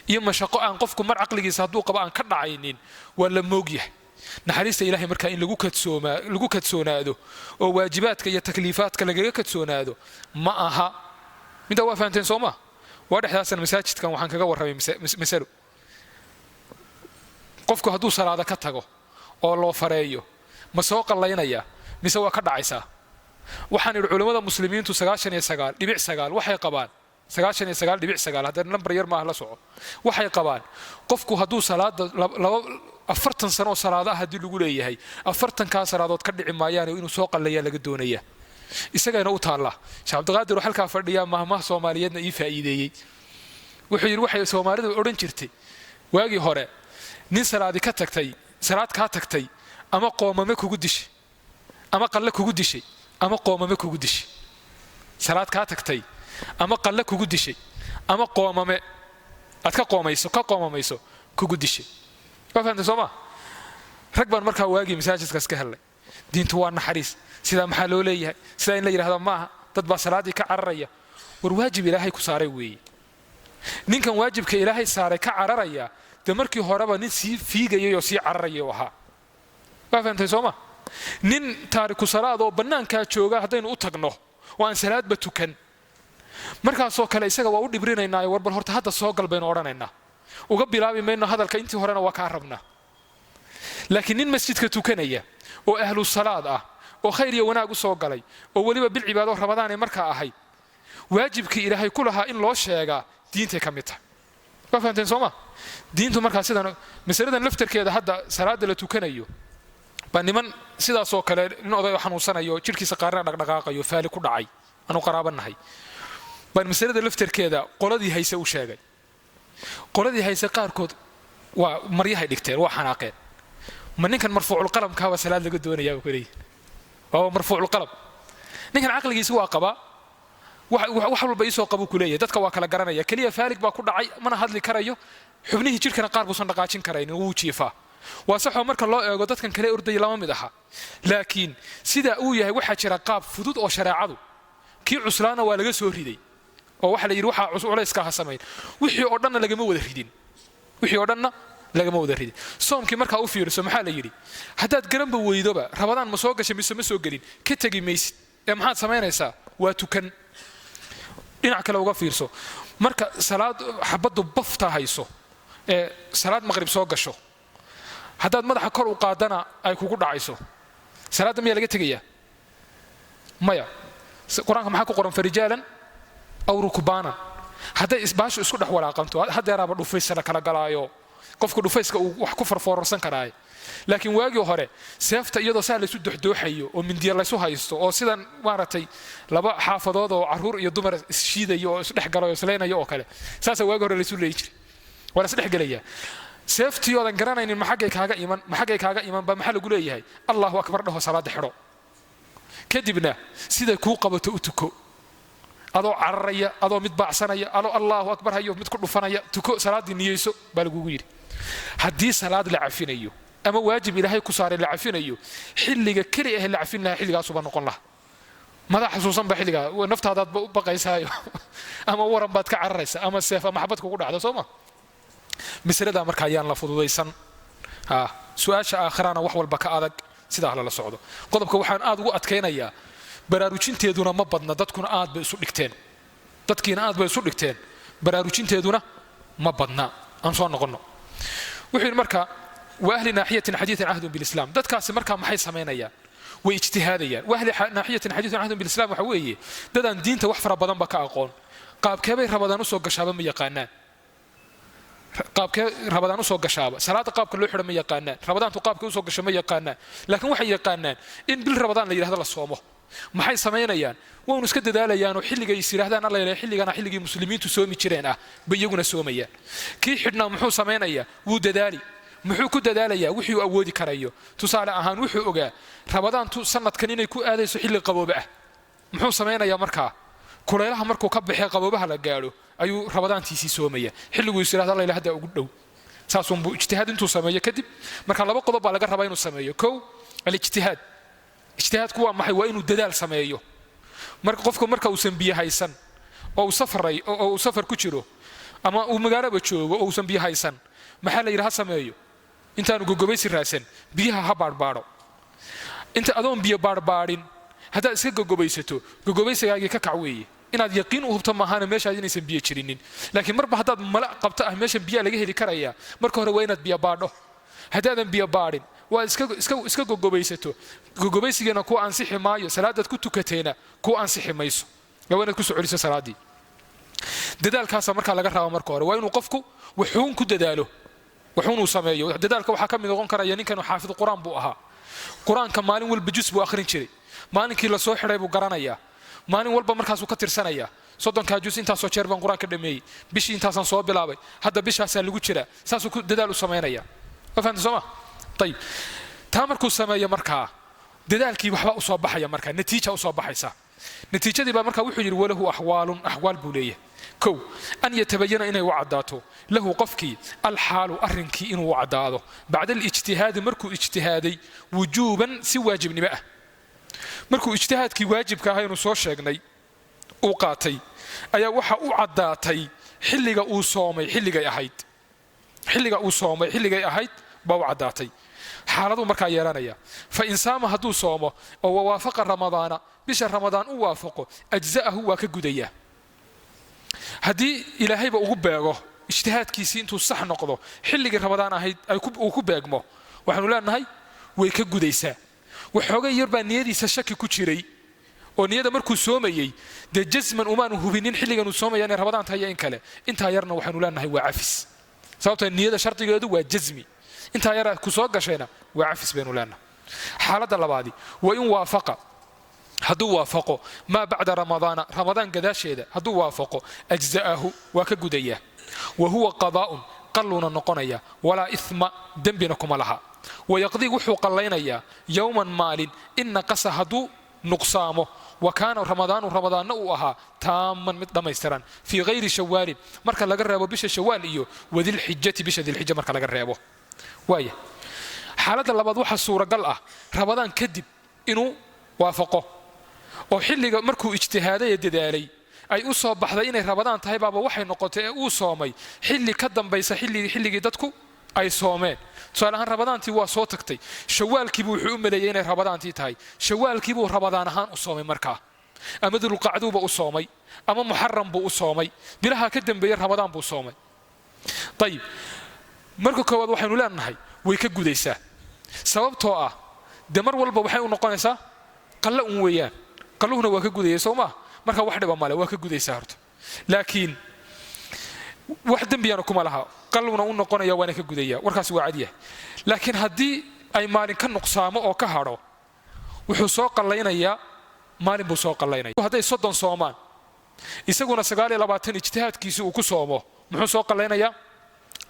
iyo mashaqo aan qofku mar caqligiisa hadduu qabo aan ka dhacaynin waa la moogyahay. Naxariista Ilahay markaa in lagu kadsoonaado oo waajibaadka iyo takliifaadka lagaga kadsoonaado ma aha. Middaa waa fahamteen, soo ma? Waa dhexdaasan masaajidkan waxaan kaga warramay masalo: qofku hadduu salaada ka tago oo loo fareeyo, ma soo qallaynayaa mise waa ka dhacaysaa? Waxaan idhi culimmada muslimiintu 99.9 waxay qabaan, 99.9, haddana nambar yar maaha, la soco, waxay qabaan qofku hadduu salaada laba 40 sano oo salaado ah haddii lagu leeyahay, 40-kaa salaadood ka dhici maayaan, inuu soo qallayaa laga doonaya. Isagana u taallaa. Sheekh Cabdiqaadir oo halkaa fadhiyaa mahmaha Soomaaliyeedna ii faa'iideeyey. Wuxuu yidhi: waxay Soomaalidu odhan jirtay waagii hore, nin salaadi ka tagtay, salaad kaa tagtay, ama qoomame kugu dishay, ama qalle kugu dishay, ama qoomame kugu dishay. Salaad kaa tagtay ama qalle kugu dishay ama qoomame aad ka qoomayso, ka qoomamayso kugu dishay. Waa fahamtay, soo ma? Rag baan markaa waagii masaajidkaas ka helnay: diintu waa naxariis, sidaa maxaa loo leeyahay? Sidaa in la yidhahda maaha, dad baa salaaddii ka cararaya. War, waajib Ilaahay ku saaray weeye. Ninkan waajibka Ilaahay saaray ka cararaya, dee markii horeba nin sii fiigayay oo sii cararaya u ahaa. Waa fahamtay, soo ma? Nin taariku salaad oo bannaankaa jooga haddaynu u tagno oo aan salaadba tukan, markaasoo kale isaga waa u dhibrinaynaayo: war, bal horta hadda soo gal baynu odhanaynaa. Uga bilaabi mayno hadalka, intii horena waa kaa rabnaa. Laakiin nin masjidka tukanaya oo ahlu salaad ah oo khayr iyo wanaag u soo galay oo weliba bil cibaado Ramadaanay markaa ahayd, waajibkii Ilaahay ku lahaa in loo sheegaa diintay ka mid tahay. Waa fahamteen, soo ma? Diintu markaa sidan masaladan laftarkeeda, hadda salaada la tukanayo baa niman sidaasoo kale, nin oday oo xanuunsanayo, jidhkiisa qaarna dhaqdhaqaaqayo, faali ku dhacay, aanu qaraabanahay, baan masalada laftarkeeda qoladii hayse u sheegay. Qoladii hayse qaarkood waa maryahay dhigteen, waa xanaaqeen. Ma ninkan marfuuculqalamkaaba salaad laga doonayaa, ku leeyihin? Waaba marfuuculqalam ninkan, caqligiisi waa qabaa, wax walba iisoo qabuu ku leeyahay, dadka waa kala garanaya, keliya faalig baa ku dhacay, mana hadli karayo, xubnihii jidhkana qaar buusan dhaqaajin karaynin, wuu jiifaa. Waa saxoo marka loo eego dadkan kale ordaya lama mid aha, laakiin sidaa uu yahay waxaa jira qaab fudud oo shareecadu kii cuslaana waa laga soo riday oo waxaa la yidhi waxaa culayska ha samayn. Wixii oo dhanna lagama wada ridin, wixii oo dhanna lagama wada ridin. Soomkii markaa u fiiriso, maxaa la yidhi? Haddaad garanba weydoba Rabadaan ma soo gashay mise ma soo gelin, ka tegi maysid ee maxaad samaynaysaa? Waa tukan. Dhinac kale uga fiirso: marka salaad xabaddu bafta hayso ee salaad maqrib soo gasho, haddaad madaxa kor u qaadana ay kugu dhacayso, salaadda miyaa laga tegayaa? Maya. Qur-aanka maxaa ku qoran? Farijaalan aw rukbaanan. Hadday isbaashu isku dhex walaaqanto, haddeeraaba dhufaysana kala galaayo. Qofku dhufayska uu wax ku farfoorarsan karaaye. Laakiin waagii hore seefta iyadoo saa laysu doxdooxayo oo mindiya laysu haysto oo sidan maaragtay laba xaafadood oo carruur iyo dumar isshiidayo oo isdhex galayo oo isleynaya oo kale, saasaa waagii hore laysu leeyi jiray, waa la isdhex gelayaa. Seeftii oodan garanaynin maxaggay kaaga iman, maxaggay kaaga iman baa maxaa lagu leeyahay? Allahu akbar dhaho, salaada xidho, kadibna siday kuu qabato u tuko, adoo cararaya, adoo mid baacsanaya, adoo allahu akbar hayo mid ku dhufanaya, tuko salaaddii, niyeyso baa lagugu yidhi. Haddii salaad la cafinayo ama waajib Ilaahay ku saaray la cafinayo, xilliga keli ahe la cafin lahaa xilligaasuba noqon laha. Madaa xasuusan ba xilligaa naftaadaadba u baqaysaayo, ama waran baad ka cararaysa, ama seef ama xabad kugu dhacdo, soo ma? Masaladaa marka ayaan la fududaysan. Su-aasha aakhirana wax walba ka adag, sidaa lala socdo. Qodobka waxaan aad ugu adkaynayaa, baraarujinteeduna ma badna, dadkuna aad bay isu dhigteen, dadkiina aad bay isu dhigteen, baraarujinteeduna ma badna. Aan soo noqonno. Wuxuu yidhi marka: wa ahli naaxiyatin xadiiثin cahdun bilislaam. Dadkaasi markaa maxay samaynayaan? Way ijtihaadayaan. Wa ahli naaxiyatin xadiiثun cahdun bilislam waxa weeye dadaan diinta wax fara badanba ka aqoon. Qaabkeebay Rabadaan usoo gashaaba ma yaqaanaan, qaabkee Rabadaan usoo gashaaba, salaada qaabka loo xidho ma yaqaanaan, Rabadaantu qaabka usoo gasho ma yaqaanaan, laakiin waxay yaqaanaan in bil Rabadaan la yidhahdo la soomo. Maxay samaynayaan? Waynu iska dadaalayaanoo xilligay is yidhahdaan alla ilahay xilligana xilligii muslimiintu soomi jireen ah bay iyaguna soomayaan. Kii xidhnaa muxuu samaynayaa? Wuu dadaali. Muxuu ku dadaalayaa? Wixii uu awoodi karayo. Tusaale ahaan, wuxuu ogaa Rabadaantu sanadkan inay ku aadayso xilli qaboobe ah. Muxuu samaynayaa markaa? Kulaylaha markuu ka baxee qaboobaha la gaadho ayuu Rabadaantiisii soomaya, xilliguu is yidhahdo alla ilahay hadda ugu dhow. Saasunbuu ijtihaad intuu sameeyo kadib. Marka laba qodob baa laga rabaa inuu sameeyo. Kow, alijtihaad. Ijtihaadku waa maxay? Waa inuu dadaal sameeyo. Marka qofku marka uusan biyo haysan oo uu safray oo uu safar ku jiro ama uu magaalaba joogo oo uusan biyo haysan, maxaa la yidhi ha sameeyo? Intaanu gogobaysi raadsan biyaha ha baadhbaadho. Inta adoon biyo baadhbaadhin haddaad iska gogobaysato, gogobaysigaagii ka kac weeye. Inaad yaqiin u hubto maahaana meeshaad inaysan biyo jirinin, laakiin marba haddaad mala qabto ah meeshan biyaa laga heli karayaa, marka hore waa inaad biyo baadho. Haddaadan biyo baadhin, waa iska gogobaysato, gogobaysigiina ku ansixi maayo, salaadaad ku tukateena ku ansixi mayso, waa inaad kusoo celiso salaaddii. Dadaalkaasa markaa laga raba. Marka hore waa inuu qofku wuxuun ku dadaalo, wuxuun uu sameeyo. Dadaalka waxaa ka mid noqon karaya, ninkan xaafid qur-aan buu ahaa, qur-aanka maalin walba jus buu akhrin jiray. Maalinkii lasoo xidhay buu garanayaa, maalin walba markaasuu ka tirsanayaa: 30-kaa jus intaasoo jeer baan qur-aanka dhameeyey, bishii intaasaan soo bilaabay, hadda bishaasaa lagu jiraa. Saasuu ku dadaal u samaynaya. Waa fahamtay, soo ma? Ayib, taa markuu sameeyo, markaa dadaalkii waxbaa usoo baxaya, markaa natiija usoo baxaysa. Natiijadii baa markaa wuxuu yidhi: walahu axwaalun, axwaal buu leeyahay. Kow, an yatabayana, inay u caddaato, lahu qofkii, alxaalu, arrinkii inuu u caddaado, bacda alijtihaadi, markuu ijtihaaday, wujuuban, si waajibnimo ah. Markuu ijtihaadkii waajibka ahaa inuu soo sheegnay uu qaatay, ayaa waxa u caddaatay xilliga uu soomay xilligay ahayd, xilliga uu soomay xilligay ahayd baa u caddaatay. Xaaladuu markaa yeelanaya: fa in saama, hadduu soomo oo wawaafaqa ramadaana, bisha Ramadaan u waafaqo, ajza'ahu, waa ka gudayaa. Haddii Ilaahayba ugu beego ijtihaadkiisii intuu sax noqdo, xilligii Ramadaan ahayd uu ku beegmo, waxaanu leenahay way ka gudaysaa. Waxoogay yar baa niyadiisa shaki ku jiray, oo niyada markuu soomayey dee jasman umaanu hubinin xilligan uu soomaya inay Ramadaan tahay iyo in kale. Intaa yarna waxaanu leenahay waa cafis, sababtoo niyada shardigeedu waa jasmi. Intaa yara ku soo gashayna waa cafis baynu leenahay. Xaaladda labaadi: wa in waafaqa, hadduu waafaqo, maa bacda ramadaana, Ramadaan gadaasheeda hadduu waafaqo, ajza'ahu, waa ka gudayaa. Wa huwa qadaa'un, qalluuna noqonaya, walaa ithma, dembina kuma laha. Wayaqdii, wuxuu qallaynayaa, yowman, maalin, in naqasa, hadduu nuqsaamo, wa kaana ramadaanu, ramadaanna uu ahaa, taaman, mid dhammaystiran, fii hayri shawaalin, marka laga reebo bisha Shawaal, iyo wadilxijati, bisha Dilxija marka laga reebo. Waaya, xaaladda labaad waxaa suuragal ah Ramadaan kadib inuu waafaqo, oo xilliga markuu ijtihaaday ee dadaalay ay u soo baxday inay Ramadaan tahay baaba waxay noqotay ee uu soomay xilli ka dambaysa xilligii dadku ay soomeen. Tusaale ahaan, Ramadaantii waa soo tagtay, Shawaalkiibuu wuxuu u maleeyey inay Ramadaantii tahay, Shawaalkiibuu Ramadaan ahaan u soomay markaa, ama Dulqacduuba u soomay, ama Muxaram buu u soomay, bilaha ka dambeeyey Ramadaan buu soomay. Ayib, marka koowaad waxaynu leenahay way ka gudaysaa, sababtoo ah dee mar walba waxay u noqonaysaa qallo un weeyaan, qalluhuna waa ka gudaya, soo maa? Marka wax dhiba male, waa ka gudaysaa horta. Laakiin Wax dembiyana kuma laha, qalwna u noqonaya, waana ka gudaya. Warkaasi waa cadyahay. Laakiin haddii ay maalin ka nuqsaamo oo ka hadho, wuxuu soo qallaynayaa, maalin buu soo qallaynaya. Hadday 30 soomaan, isaguna 29 ijtihaadkiisii uu ku soomo, muxuu soo qallaynayaa?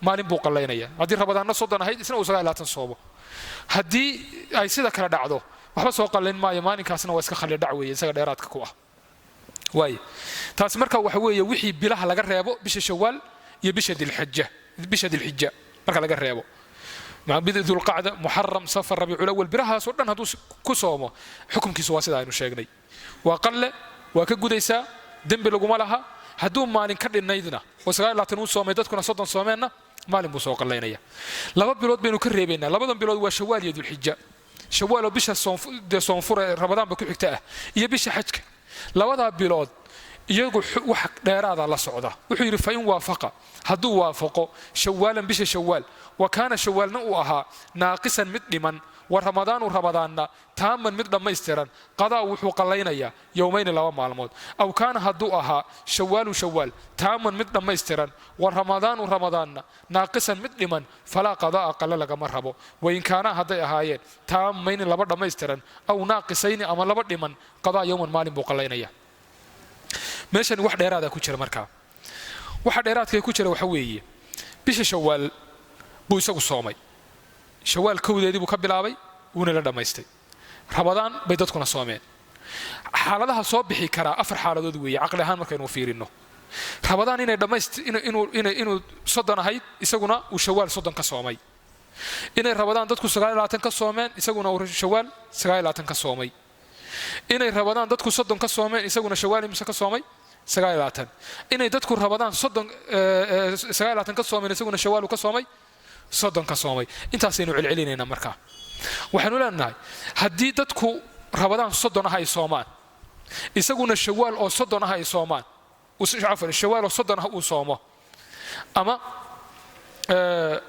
Maalin buu qallaynayaa. Haddii Rabadaanna 30 ahayd, isna uu 29 soomo. Haddii ay sida kale dhacdo, waxba soo qallayn maayo, maalinkaasna waa iska khalli dhac weeye isaga dheeraadka ku ah. Waaye, taasi marka waxa weeye wixii bilaha laga reebo, bisha Shawaal iyo bisha Dilxija. Bisha Dilxija marka laga reebo, Dulqacda, Muxaram, Safar, Rabiiculawal, bilahaasoo dhan hadduu ku soomo, xukumkiisu waa sida aynu sheegnay: waa qalle, waa ka gudaysaa, dembi laguma laha. Hadduu maalin ka dhinnaydna oo 29 uu soomay, dadkuna 30 soomeenna, maalin buu soo qallaynaya. 2 bilood baynu ka reebaynaa. Labadan bilood waa Shawaal iyo Dulxija. Shawaal oo bisha dee soonfure Ramadaanba ku xigta ah, iyo bisha xajka. Labadaa bilood iyagu wax dheeraada la socda. Wuxuu yidhi: fain waafaqa, hadduu waafaqo, Shawaalan, bisha Shawaal, wa kaana, Shawaalna uu ahaa, naaqisan, mid dhiman, wa Ramadaanu, Ramadaanna, taaman, mid dhammaystiran, qadaa, wuxuu qallaynayaa, yowmayni, 2 maalmood. Aw kaana, hadduu ahaa, Shawaalu, Shawaal, taaman, mid dhammaystiran, wa Ramadaanu, Ramadaanna, naaqisan, mid dhiman, falaa qadaa'a, qalle lagama rabo. Wain kaanaa, hadday ahaayeen, taamayni, laba dhammaystiran, aw naaqisayni, ama laba dhiman, qadaa yowman, maalin buu qallaynayaa. Meeshan wax dheeraada ku jira. Markaa waxa dheeraadka ku jira waxa weeye, bisha Shawaal buu isagu soomay. Shawaal 1deedii buu ka bilaabay, wuuna la dhammaystay. Rabadaan bay dadkuna soomeen. Xaaladaha soo bixi karaa afar xaaladood weeye caqli ahaan markaynu fiirino. Rabadaan inay dhammayst inuu 30 ahayd, isaguna uu Shawaal 30 ka soomay. Inay Rabadaan dadku 29 ka soomeen, isaguna uu Shawaal 29 ka soomay. Inay Rabadaan dadku 30 ka soomeen, isaguna Shawaal imse ka soomay? 29. Inay dadku Rabadaan 30 29 ka soomeen, isaguna Shawaal uu ka soomay 30 ka soomay. Intaasaynu celcelinaynaa. Markaa waxaynu leenahay, haddii dadku Rabadaan 30 ah ay soomaan, isaguna Shawaal oo 30 ah ay soomaan, cafwan, Shawaal oo 30 ah uu soomo, ama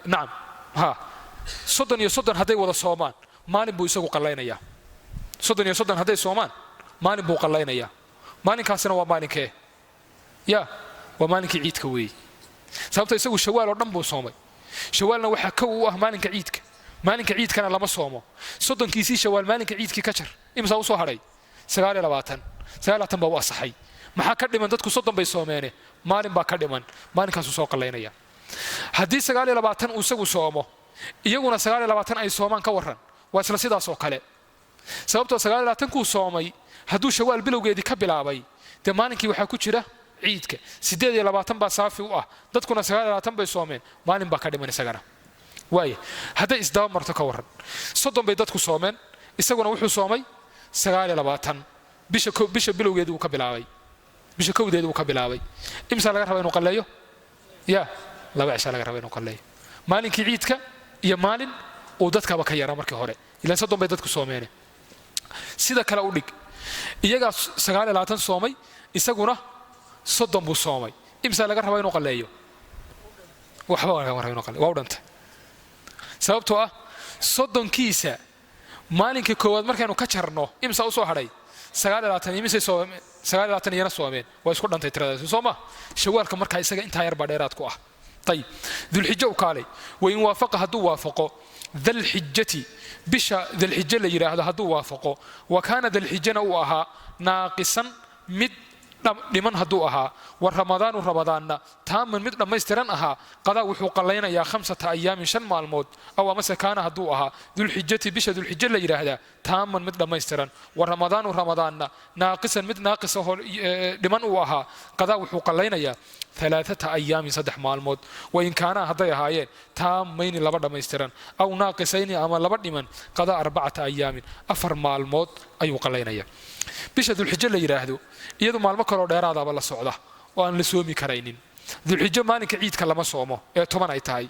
nacam, ha, 30 iyo 30 hadday wada soomaan, maalin buu isagu qallaynayaa. 30 iyo 30 hadday soomaan, maalin buu qallaynayaa. Maalinkaasina waa maalinkee? Ya, waa maalinkii ciidka weeye. Sababta isagu Shawaal oo dhan buu soomay. Shawaalna waxaa kow u ah maalinka ciidka. Maalinka ciidkana lama soomo. 30kiisii Shawaal maalinka ciidkii ka jar. Imsaa usoo hadhay? 29. 29 baa u asaxay. Maxaa ka dhiman? Dadku 30 bay soomeene, maalin baa ka dhiman. Maalinkaasuu soo qallaynaya. Haddii 29 uu isagu soomo, iyaguna 29 ay soomaan, ka warran? Waa isla sidaas oo kale. Sababtoo 29kuu soomay, hadduu Shawaal bilowgeedii ka bilaabay, dee maalinkii waxaa ku jira ciidka, 28 baa saafi u ah. Dadkuna 29 bay soomeen, maalin baa ka dhiman isagana. Waaya, hadday isdaba marto, ka warran? 30 bay dadku soomeen, isaguna wuxuu soomay 29. Bisha bilowgeedii uu ka bilaabay, bisha 1deedii uu ka bilaabay. Imsaa laga rabaa inuu qalleeyo? Ya, 2 cishaa laga rabaa inuu qalleeyo: maalinkii ciidka iyo maalin uu dadkaba ka yaraa markii hore, ilaan 30 bay dadku soomeene. Sida kale u dhig: iyagaa 29 soomay, isaguna 30 buu soomay. Imsaa laga rabaa inuu qalleeyo? Waxba lagama raba inuu qalleeyo, waa u dhantay. Sababtoo ah 30kiisa maalinka koowaad markaynu ka jarno, imsaa usoo hadhay? 29. Imisay soomeen? 29 iyana soomeen. Waa isku dhantay tiradaasi, soo ma? Shawaalka markaa isaga intaa yar baa dheeraad ku ah. Ayib, Dulxijo u kaalay. Wain waafaqa, hadduu waafaqo, dalxijati, bisha Dalxijo la yidhaahdo hadduu waafaqo, wa kaana, Dalxijana uu ahaa, naaqisan, mid dhiman hadduu ahaa, wa Ramadaanu, Ramadaanna, taaman, mid dhammaystiran ahaa, qadaa, wuxuu qallaynayaa, khamsata ayaamin, 5 maalmood. Aw amase kaana, hadduu ahaa, Dulxijati, bisha Dulxijo la yidhaahdaa, taaman, mid dhammaystiran, wa Ramadaanu, Ramadaanna, naaqisan, mid naaqis ahoo dhiman uu ahaa, qadaa, wuxuu qallaynayaa, alaaata ayaamin, 3 maalmood. Wain kaanaa, hadday ahaayeen, taamayni, laba dhammaystiran, aw naaqisayni, ama laba dhiman, qadaa arbacata ayaamin, 4 maalmood ayuu qallaynaya. Bisha Dulxijo la yidhaahdo iyadu maalmo kaloo dheeraadaba la socda oo aan la soomi karaynin. Dulxijo maalinka ciidka lama soomo ee 10 ay tahay.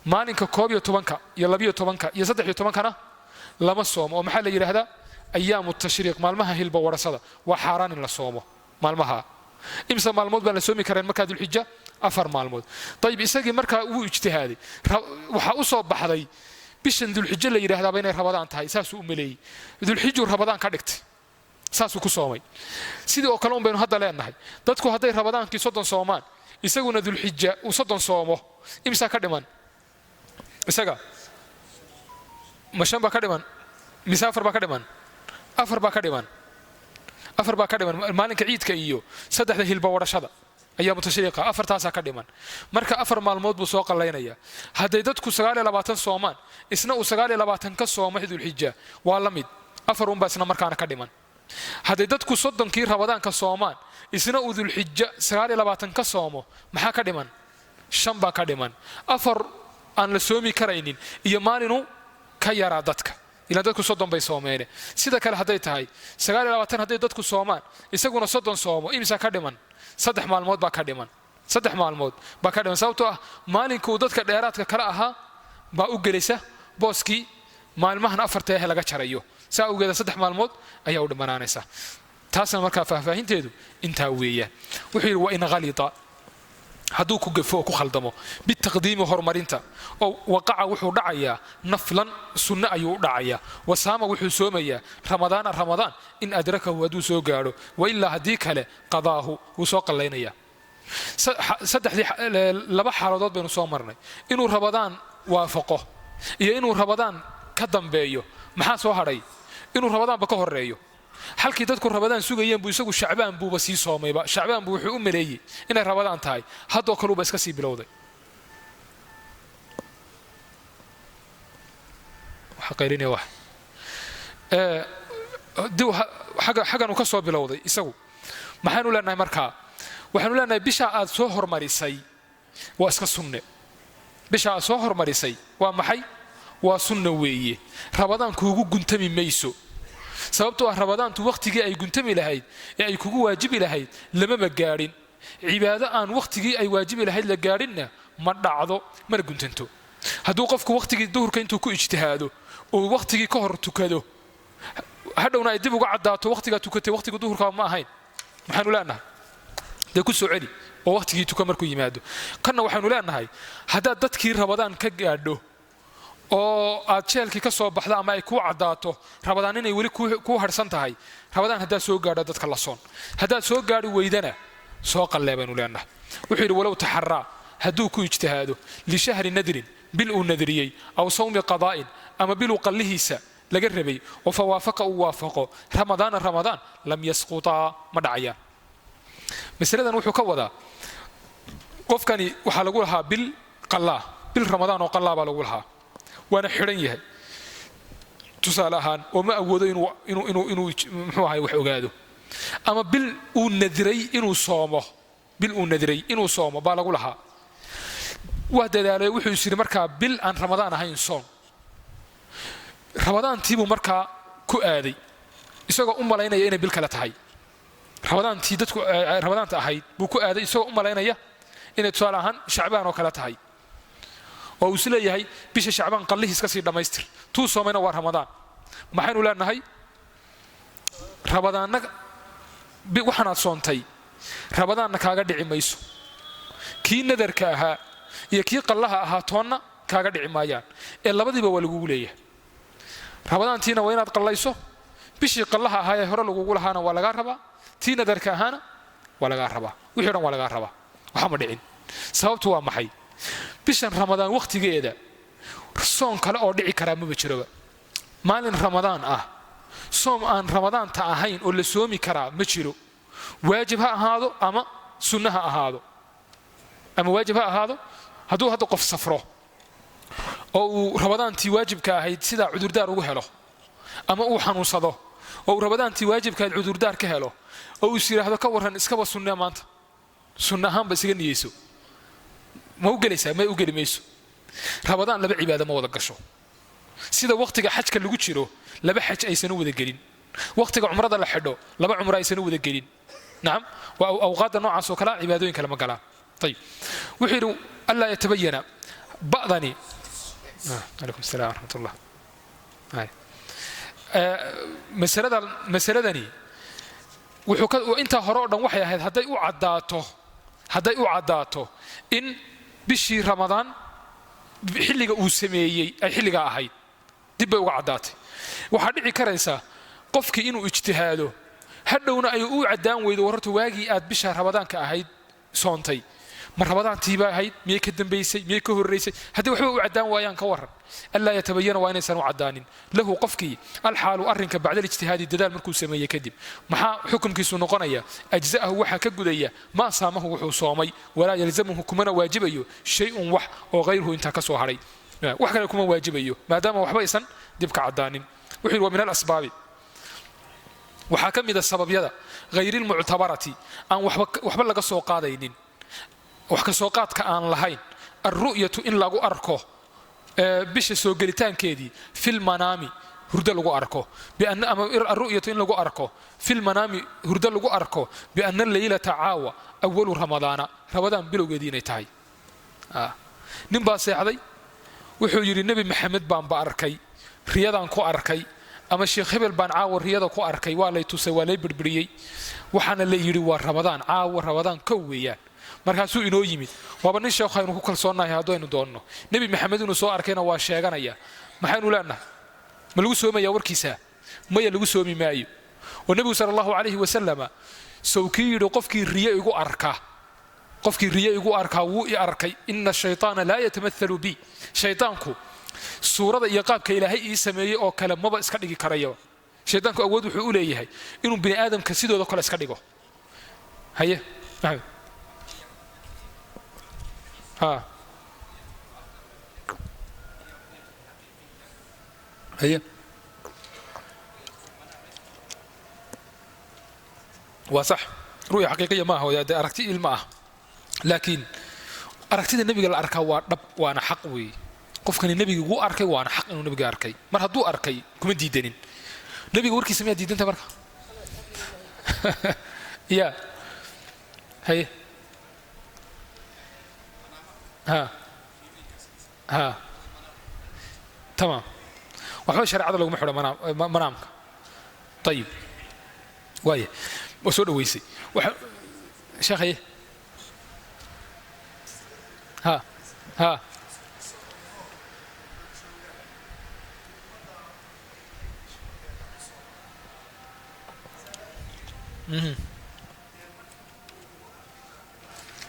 Maalinka 11ka iyo 12ka iyo 13kana lama soomo, oo maxaa la yidhaahdaa? Ayaamu tashriiq, maalmaha hilba warasada. Waa xaaraan in la soomo maalmaha. Imsa maalmood baan la soomi kareen markaa Dulxija? 4 maalmood. Ayib, isagii markaa wuu ijtihaaday. Waxaa u soo baxday bishan Dulxijo la yidhaahdaaba inay Rabadaan tahay. Saasuu u maleeyey. Dulxijuu Rabadaan ka dhigtay. Saasuu ku soomay. Sidii oo kale un baynu hadda leenahay, dadku hadday Ramadaankii 30 soomaan, isaguna Dulxija uu 30 soomo, imsaa ka dhiman isaga? Ma shan baa ka dhiman mise afar baa ka dhiman? Afar baa ka dhiman, afar baa ka dhiman. Maalinka ciidka iyo saddexda hilba wadhashada ayaa mutashriiqa, afartaasaa ka dhiman. Marka 4 maalmood buu soo qallaynayaa. Hadday dadku 29 soomaan, isna uu 29 ka soomo Dulxija, waa la mid, afar unbaa isna markaana ka dhiman. Hadday dadku 30kii Ramadaanka soomaan, isna uu Dulxija 29 ka soomo, maxaa ka dhiman? Shan baa ka dhiman. Afar aan la soomi karaynin iyo maalinu ka yaraa dadka, ilaan dadku 30 bay soomeene. Sida kale hadday tahay 29 hadday dadku soomaan, isaguna 30 soomo, imisa ka dhiman? 3 maalmood baa ka dhiman, 3 maalmood baa ka dhiman. Sababtoo ah maalinkuu dadka dheeraadka kale ahaa baa u gelaysa booskii maalmahan afarta eh laga jarayo. Saa awgeeda 3 maalmood ayaa u dhimanaanaysa. Taasna markaa faahfaahinteedu intaa weeyaan. Wuxuu yidhi: wain khalita, hadduu ku gafo oo ku khaldamo, bitaqdiimi, horumarinta, oo waqaca, wuxuu dhacayaa naflan, sunno ayuu u dhacayaa. Wasaama, wuxuu soomayaa, Ramadaana, Ramadaan, in adrakahu, hadduu soo gaadho. Wailaa, haddii kale, qadaahu, wuu soo qallaynayaa. Saddexdii laba xaaladood baynu soo marnay, inuu Ramadaan waafaqo iyo inuu Ramadaan ka dambeeyo. Maxaa soo hadhay? Inuu Ramadaanba ka horeeyo. Halkii dadku Ramadaan sugayeen buu isagu Shacbaan buuba sii soomayba. Shacbaan buu wuxuu u maleeyey inay Ramadaan tahay, haddoo kaluuba iska sii bilowday. Xaggan uu ka soo bilowday isagu. Maxaynu leenahay markaa? Waxaynu leenahay bishaa aad soo hormarisay waa iska sunne. Bisha aad soo hormarisay waa maxay? Waa sunna weeye. Ramadaan kuugu guntami mayso, sababtoo ah Ramadaantu wakhtigii ay guntami lahayd ee ay kugu waajibi lahayd lamama gaadhin. Cibaado aan wakhtigii ay waajibi lahayd la gaadhinna ma dhacdo, mana guntanto. Hadduu qofku wakhtigii duhurka intuu ku ijtihaado uu wakhtigii ka hor tukado, hadhowna ay dib uga caddaato wakhtigaa tukatay wakhtiga duhurkaa ma ahayn, maxaynu leenahay? Dee ku soo celi oo wakhtigii tuka markuu yimaado. Kanna waxaynu leenahay, haddaad dadkii Ramadaan ka gaadho oo aad jeelkii ka soo baxdo ama ay kuu caddaato Ramadaan inay weli kuu harhsan tahay, Ramadaan haddaad soo gaadho dadka la soon, haddaad soo gaadhi weydana soo qallee baynu leenahay. Wuxuu yidhi: walow taxaraa, hadduu ku ijtihaado, lishahri nadrin, bil uu nadriyey, aw sawmi qadaa'in, ama biluu qallihiisa laga rabay, oo fa waafaqa, uu waafaqo, Ramadaana, Ramadaan, lam yasqutaa, ma dhacayaan. Masaladan wuxuu ka wadaa, qofkani waxaa lagu lahaa bil qallaa, bil Ramadaan oo qallaa baa lagu lahaa, waana xidhan yahay tusaale ahaan, oo ma awoodo inuu muxuu ahay wax ogaado. Ama bil uu nadray inuu soomo, bil uu nadray inuu soomo baa lagu lahaa. Waa dadaalay, wuxuu is yidhi markaa bil aan Ramadaan ahayn soon. Ramadaantiibuu markaa ku aaday isagoo u malaynaya inay bil kale tahay. Ramadaantii dadku Ramadaanta ahayd buu ku aaday isagoo u malaynaya inay tusaale ahaan Shacbaan oo kale tahay, oo uu is leeyahay bisha Shacbaan qallihiis ka sii dhammaystir. Tuu soomayna waa Ramadaan. Maxaynu leenahay? Ramadaanna waxaanaad soontay Ramadaanna kaaga dhici mayso, kii nadarka ahaa iyo kii qallaha ahaa toonna kaaga dhici maayaan, ee labadiiba waa lagugu leeyahay. Ramadaantiina waa inaad qallayso, bishii qallaha ahaa ee hore lagugu lahaana waa lagaa rabaa, tii nadarka ahaana waa lagaa rabaa, wixii dhan waa lagaa rabaa, waxa ma dhicin. Sababtu waa maxay? Bishan Ramadaan wakhtigeeda soon kale oo dhici karaa maba jiroba. Maalin Ramadaan ah soom aan Ramadaanta ahayn oo la soomi karaa ma jiro, waajib ha ahaado ama sunno ha ahaado, ama waajib ha ahaado. Hadduu hadda qof safro oo uu Ramadaantii waajibka ahayd sidaa cudurdaar ugu helo, ama uu xanuunsado oo uu Ramadaantii waajibka ahayd cudurdaar ka helo, oo uu is yidhaahdo ka warran iskaba sunnee maanta, sunno ahaanba isaga niyeyso, ma u gelaysaa? May u geli mayso. Ramadaan laba cibaado ma wada gasho. Sida wakhtiga xajka lagu jiro laba xaj aysan u wada gelin, wakhtiga cumrada la xidho laba cumro aysan u wada gelin. Nacam, waa awqaadda noocaas oo kale cibaadooyin kale ma galaan. Ayib, wuxuu yidhi: allaa yatabayana ba'dani. Calaykum assalam waraxmat ullah. Masalada masaladani wuxuu ka intaa hore oo dhan waxay ahayd hadday u caddaato in bishii Ramadaan xilliga uu sameeyey ay xilligaa ahayd, dib bay uga caddaatay. Waxaa dhici karaysa qofkii inuu ijtihaado Hadhowna ay u caddaan weydo, war horta waagii aad bisha Ramadaanka ahayd soontay, ma Ramadaantiibaa ahayd, miyay ka dambaysay, miyay ka horraysay? Haddii waxba u caddaan waayaan, ka warran? Anlaa yatabayana, waa inaysan u caddaanin lahu qofkii alxaalu arrinka bacda alijtihaadi, dadaal markuu sameeyey kadib. Maxaa xukunkiisu noqonaya? Ajza'ahu, waxaa ka gudaya maa saamahu, wuxuu soomay. Walaa yalzamuhu, kumana waajibayo shay-un wax oo hayruhu intaa ka soo hadhay, wax kale kuma waajibayo, maadaama waxba aysan dib ka caddaanin. Wuxuu yidhi: wa min alasbaabi, waxaa ka mida sababyada hayri lmuctabarati, aan waxba laga soo qaadaynin, wax ka soo qaadka aan lahayn, alru'yatu, in lagu arko bisha soo gelitaankeedii filmanaami, hurdo lagu arko, ama alru'yatu, in lagu arko filmanaami, hurdo lagu arko, biana leylata, caawa, awalu Ramadaana, Ramadaan bilowgeedii inay tahay. Nin baa seexday, wuxuu yidhi: Nebi Maxamed baanba arkay, riyadaan ku arkay, ama Sheekh hebel baan caawa riyada ku arkay, waa lay tusay, waa lay birbiriyey, waxaana la yidhi waa Ramadaan caawa, Ramadaan kow weeyaan. Markaasuu inoo yimid, waaba nin sheekh aynu ku kalsoonnahay haddaynu doonno, Nebi Maxamed inuu soo arkayna waa sheeganaya. Maxaynu leenahay? Ma lagu soomayaa warkiisa? Maya, lagu soomi maayo. Oo Nebigu sala Allahu calayhi wasalama sow kii yidhi: qofkii riye igu arka, qofkii riye igu arkaa wuu i arkay, ina shaytaana laa yatamahalu bi, shaytaanku suurada iyo qaabka Ilaahay ii sameeyey oo kale maba iska dhigi karayaba. Shaytaanku awood wuxuu u leeyahay inuu bini aadamka sidooda kale iska dhigo. Haye Maxamed. Ha, haye, waa sax, ru'ya xaqiiqiya maaha, dee aragti ilma ah, laakiin aragtida Nebiga la arkaa waa dhab, waana xaq weeye. Qofkani Nebiga wuu arkay, waana xaq inuu Nebiga arkay. Mar hadduu arkay, kuma diidanin. Nebiga warkiisa miyaa diidanta marka? Ya, haye, ha ha, tamaam. Waxba shareecada laguma xidho manaamka. Ayib, waaya, waa soo dhaweysay waxa sheekh. Haye, ha ha.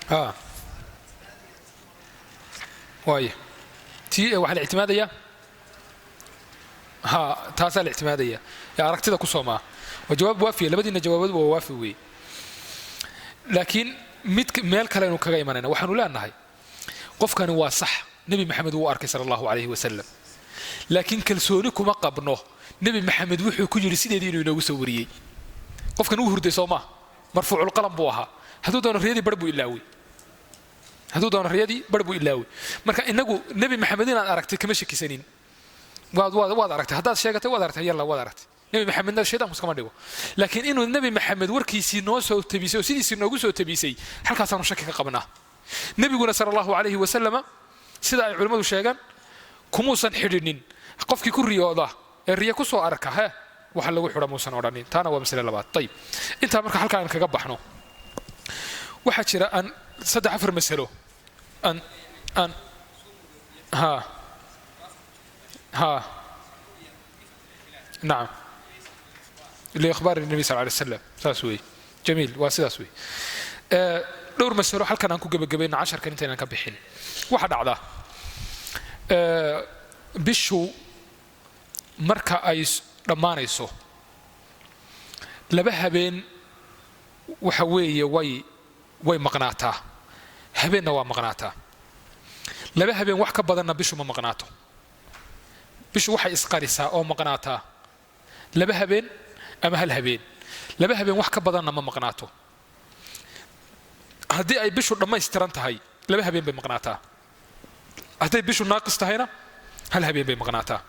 Ha, waaya, tii waxaa la ictimaadayaa, ha, taasaa la ictimaadaya ee aragtida ku soomaa. Waa jawaab waafiya, labadiina jawaabaduba waa waafi weeye, laakiin mid meel kale aynu kaga imanayna. Waxaanu leenahay qofkani waa sax, Nebi Maxamed wuu arkay sala Allahu calayhi wasalam, laakiin kalsooni kuma qabno Nebi Maxamed wuxuu ku yidhi sideedii inuu inoogu soo wariyey. Qofkan wuu hurday, soo maa? Marfuuculqalam buu ahaa. Hadduu doono riyadii bar buu ilaawey, hadduu doono riyadii bar buu ilaawey. Marka inagu Nebi Maxamed inaad aragtay kama shakisanin. Waad waad waad aragtay, haddaad sheegatay waad aragtay, yalla, waad aragtay. Nebi Maxamedna shaydaanku iskama dhigo, laakiin inuu Nebi Maxamed warkiisii noo soo tabisay oo sidiisii noogu soo tabisay, halkaasaanu shaki ka qabnaa. Nebiguna sala Allahu calayhi wasalama, sida ay culimmadu sheegaan, kumuusan xidhinin qofkii ku riyooda ee riyo ku soo arka he waxa lagu xidha muusan odhanin. Taana waa masale labaad. Ayib, intaa marka halkaa aan kaga baxno, waxaa jira aan saddex afar masalo aan aan ha ha. Nacam, liikhbaar الnabi sal alay slam, saas weeye. Jamiil, waa sidaas wey. Dhowr masalo halkan aan ku gebagabayno casharkan intaynan ka bixin. Waxaa dhacdaa bishu marka ay dhammaanayso laba habeen, waxa weeye way maqnaataa, habeenna waa maqnaataa. Laba habeen wax ka badanna bishu ma maqnaato. Bishu waxay isqarisaa oo maqnaataa laba habeen ama hal habeen, laba habeen wax ka badanna ma maqnaato. Haddii ay bishu dhammaystiran tahay, laba habeen bay maqnaataa. Hadday bishu naaqis tahayna, hal habeen bay maqnaataa.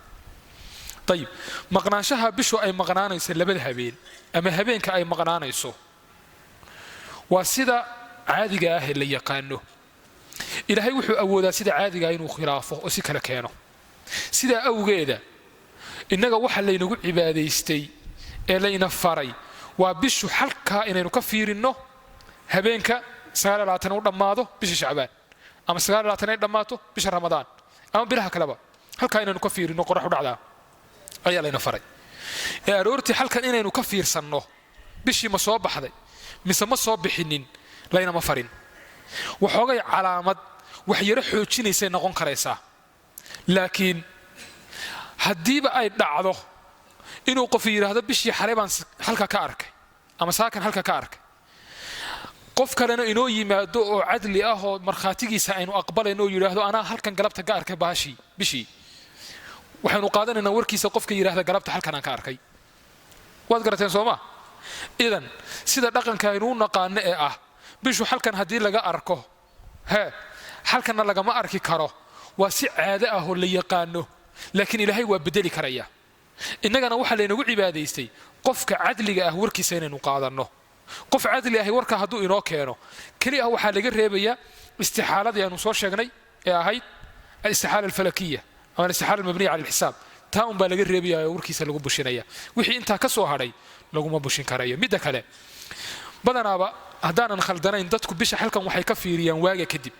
Ayib, maqnaanshaha bishu ay maqnaanayso labada habeen ama habeenka ay maqnaanayso waa sida caadiga ah ee la yaqaano. Ilaahay wuxuu awoodaa sida caadiga ah inuu khilaafo oo si kale keeno. Sidaa awgeeda innaga waxa laynagu cibaadaystay ee layna faray waa bishu halkaa inaynu ka fiirinno, habeenka 29 u dhammaado bisha Shacbaan, ama 29 ay dhammaato bisha Ramadaan, ama bilaha kaleba, halkaa inaynu ka fiirinno qorax u dhacdaa ayaa layna faray. Ee aroortii halkan inaynu ka fiirsanno. Bishii ma soo baxday mise ma soo bixinin laynama farin. Waxoogay calaamad wax yaro xoojinaysay noqon karaysaa. Laakiin haddiiba ay dhacdo inuu qof yidhaahdo bishii xalay baan halka ka arkay ama saakan halka ka arkay, qof kalena inoo yimaado oo cadli ah oo markhaatigiisa aynu aqbalayno oo yidhaahdo anaa halkan galabta ka arkay baashii bishii, waxaynu qaadanaynaa warkiisa qofka yidhahda galabta halkan aan ka arkay. Waad garateen soo ma? Idan sida dhaqanka aynu u naqaano ee ah bishu halkan haddii laga arko hee halkanna lagama arki karo, waa si caado ah oo la yaqaano, laakiin Ilaahay waa bedeli karaya. Innagana waxaa laynagu cibaadaystay qofka cadliga ah warkiisa inaynu qaadanno. Qof cadli ahi warkaa hadduu inoo keeno, keli ah waxaa laga reebayaa istixaaladii aynu soo sheegnay ee ahayd alistixaala alfalakiya ama alistixaala almabniya cala alxisaab. Taa unbaa laga reebaya oo warkiisa lagu bushinaya. Wixii intaa ka soo hadhay laguma bushin karayo. Midda kale, badanaaba haddaanan khaldanayn dadku bisha halkan waxay ka fiiriyaan waaga kadib,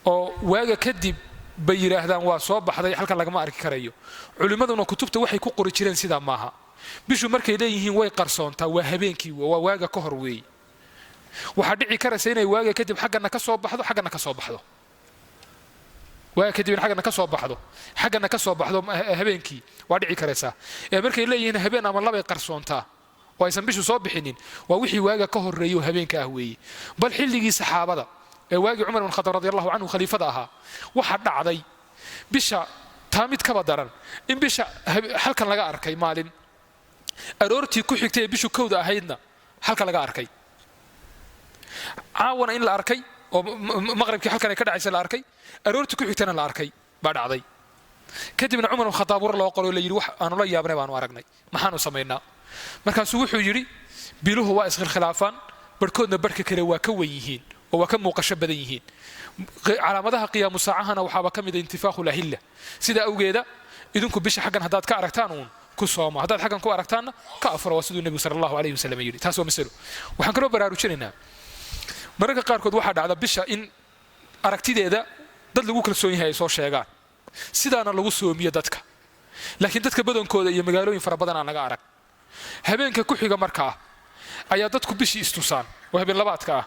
oo waaga kadib bay yidhaahdaan waa soo baxday, halkan lagama arki karayo. Culimmaduna kutubta waxay ku qori jireen sidaa maaha. Bishu markay leeyihiin way qarsoontaa waa habeenkii, waa waaga ka hor weeye. Waxaa dhici karaysa inay waaga kadib xaggana ka soo baxdo, xaggana ka soo baxdo, waaga kadib in xaggana ka soo baxdo, xaggana ka soo baxdo habeenkii waa dhici karaysaa. Ee markay leeyihiin habeen ama labay qarsoontaa oo aysan bishu soo bixinin, waa wixii waaga ka horreeyo habeenka ah weeye. Bal xilligii saxaabada ee waagii Cumar ibn Khataab radiallahu canhu khaliifada ahaa, waxaa dhacday bisha taa mid kaba daran in bisha halkan laga arkay maalin, aroortii ku xigtay ee bishu kowda ahaydna halka laga arkay, caawana in la arkay oo maqribkii halkan ay ka dhacaysa la arkay, aroortii ku xigtana la arkay baa dhacday. Kadibna Cumar ibn Khataab war loo qoro la yidhi wax aanu la yaabnay baanu aragnay, maxaanu samaynaa? Markaasuu wuxuu yidhi biluhu waa iskhilkhilaafaan, barhkoodna barhka kale waa ka wen yihiin oo waa ka muuqasho badan yihiin. Calaamadaha qiyaamu saacahana waxaaba ka mid a intifaakhu lahilla. Sidaa awgeeda idinku bisha xaggan haddaad ka aragtaan uun ku sooma, haddaad xaggan ku aragtaanna ka afuro, waa siduu nebigu sala allahu alayhi wasallam yidhi. Taas waa masalo. Waxaan kaloo baraarujinaynaa mararka qaarkood waxaa dhacda bisha in aragtideeda dad lagu kalsoon yahay ay soo sheegaan, sidaana lagu soomiyo dadka, laakiin dadka badankooda iyo magaalooyin fara badan aan laga arag. Habeenka ku xiga markaa ayaa dadku bishii istusaan oo habeen labaadka ah,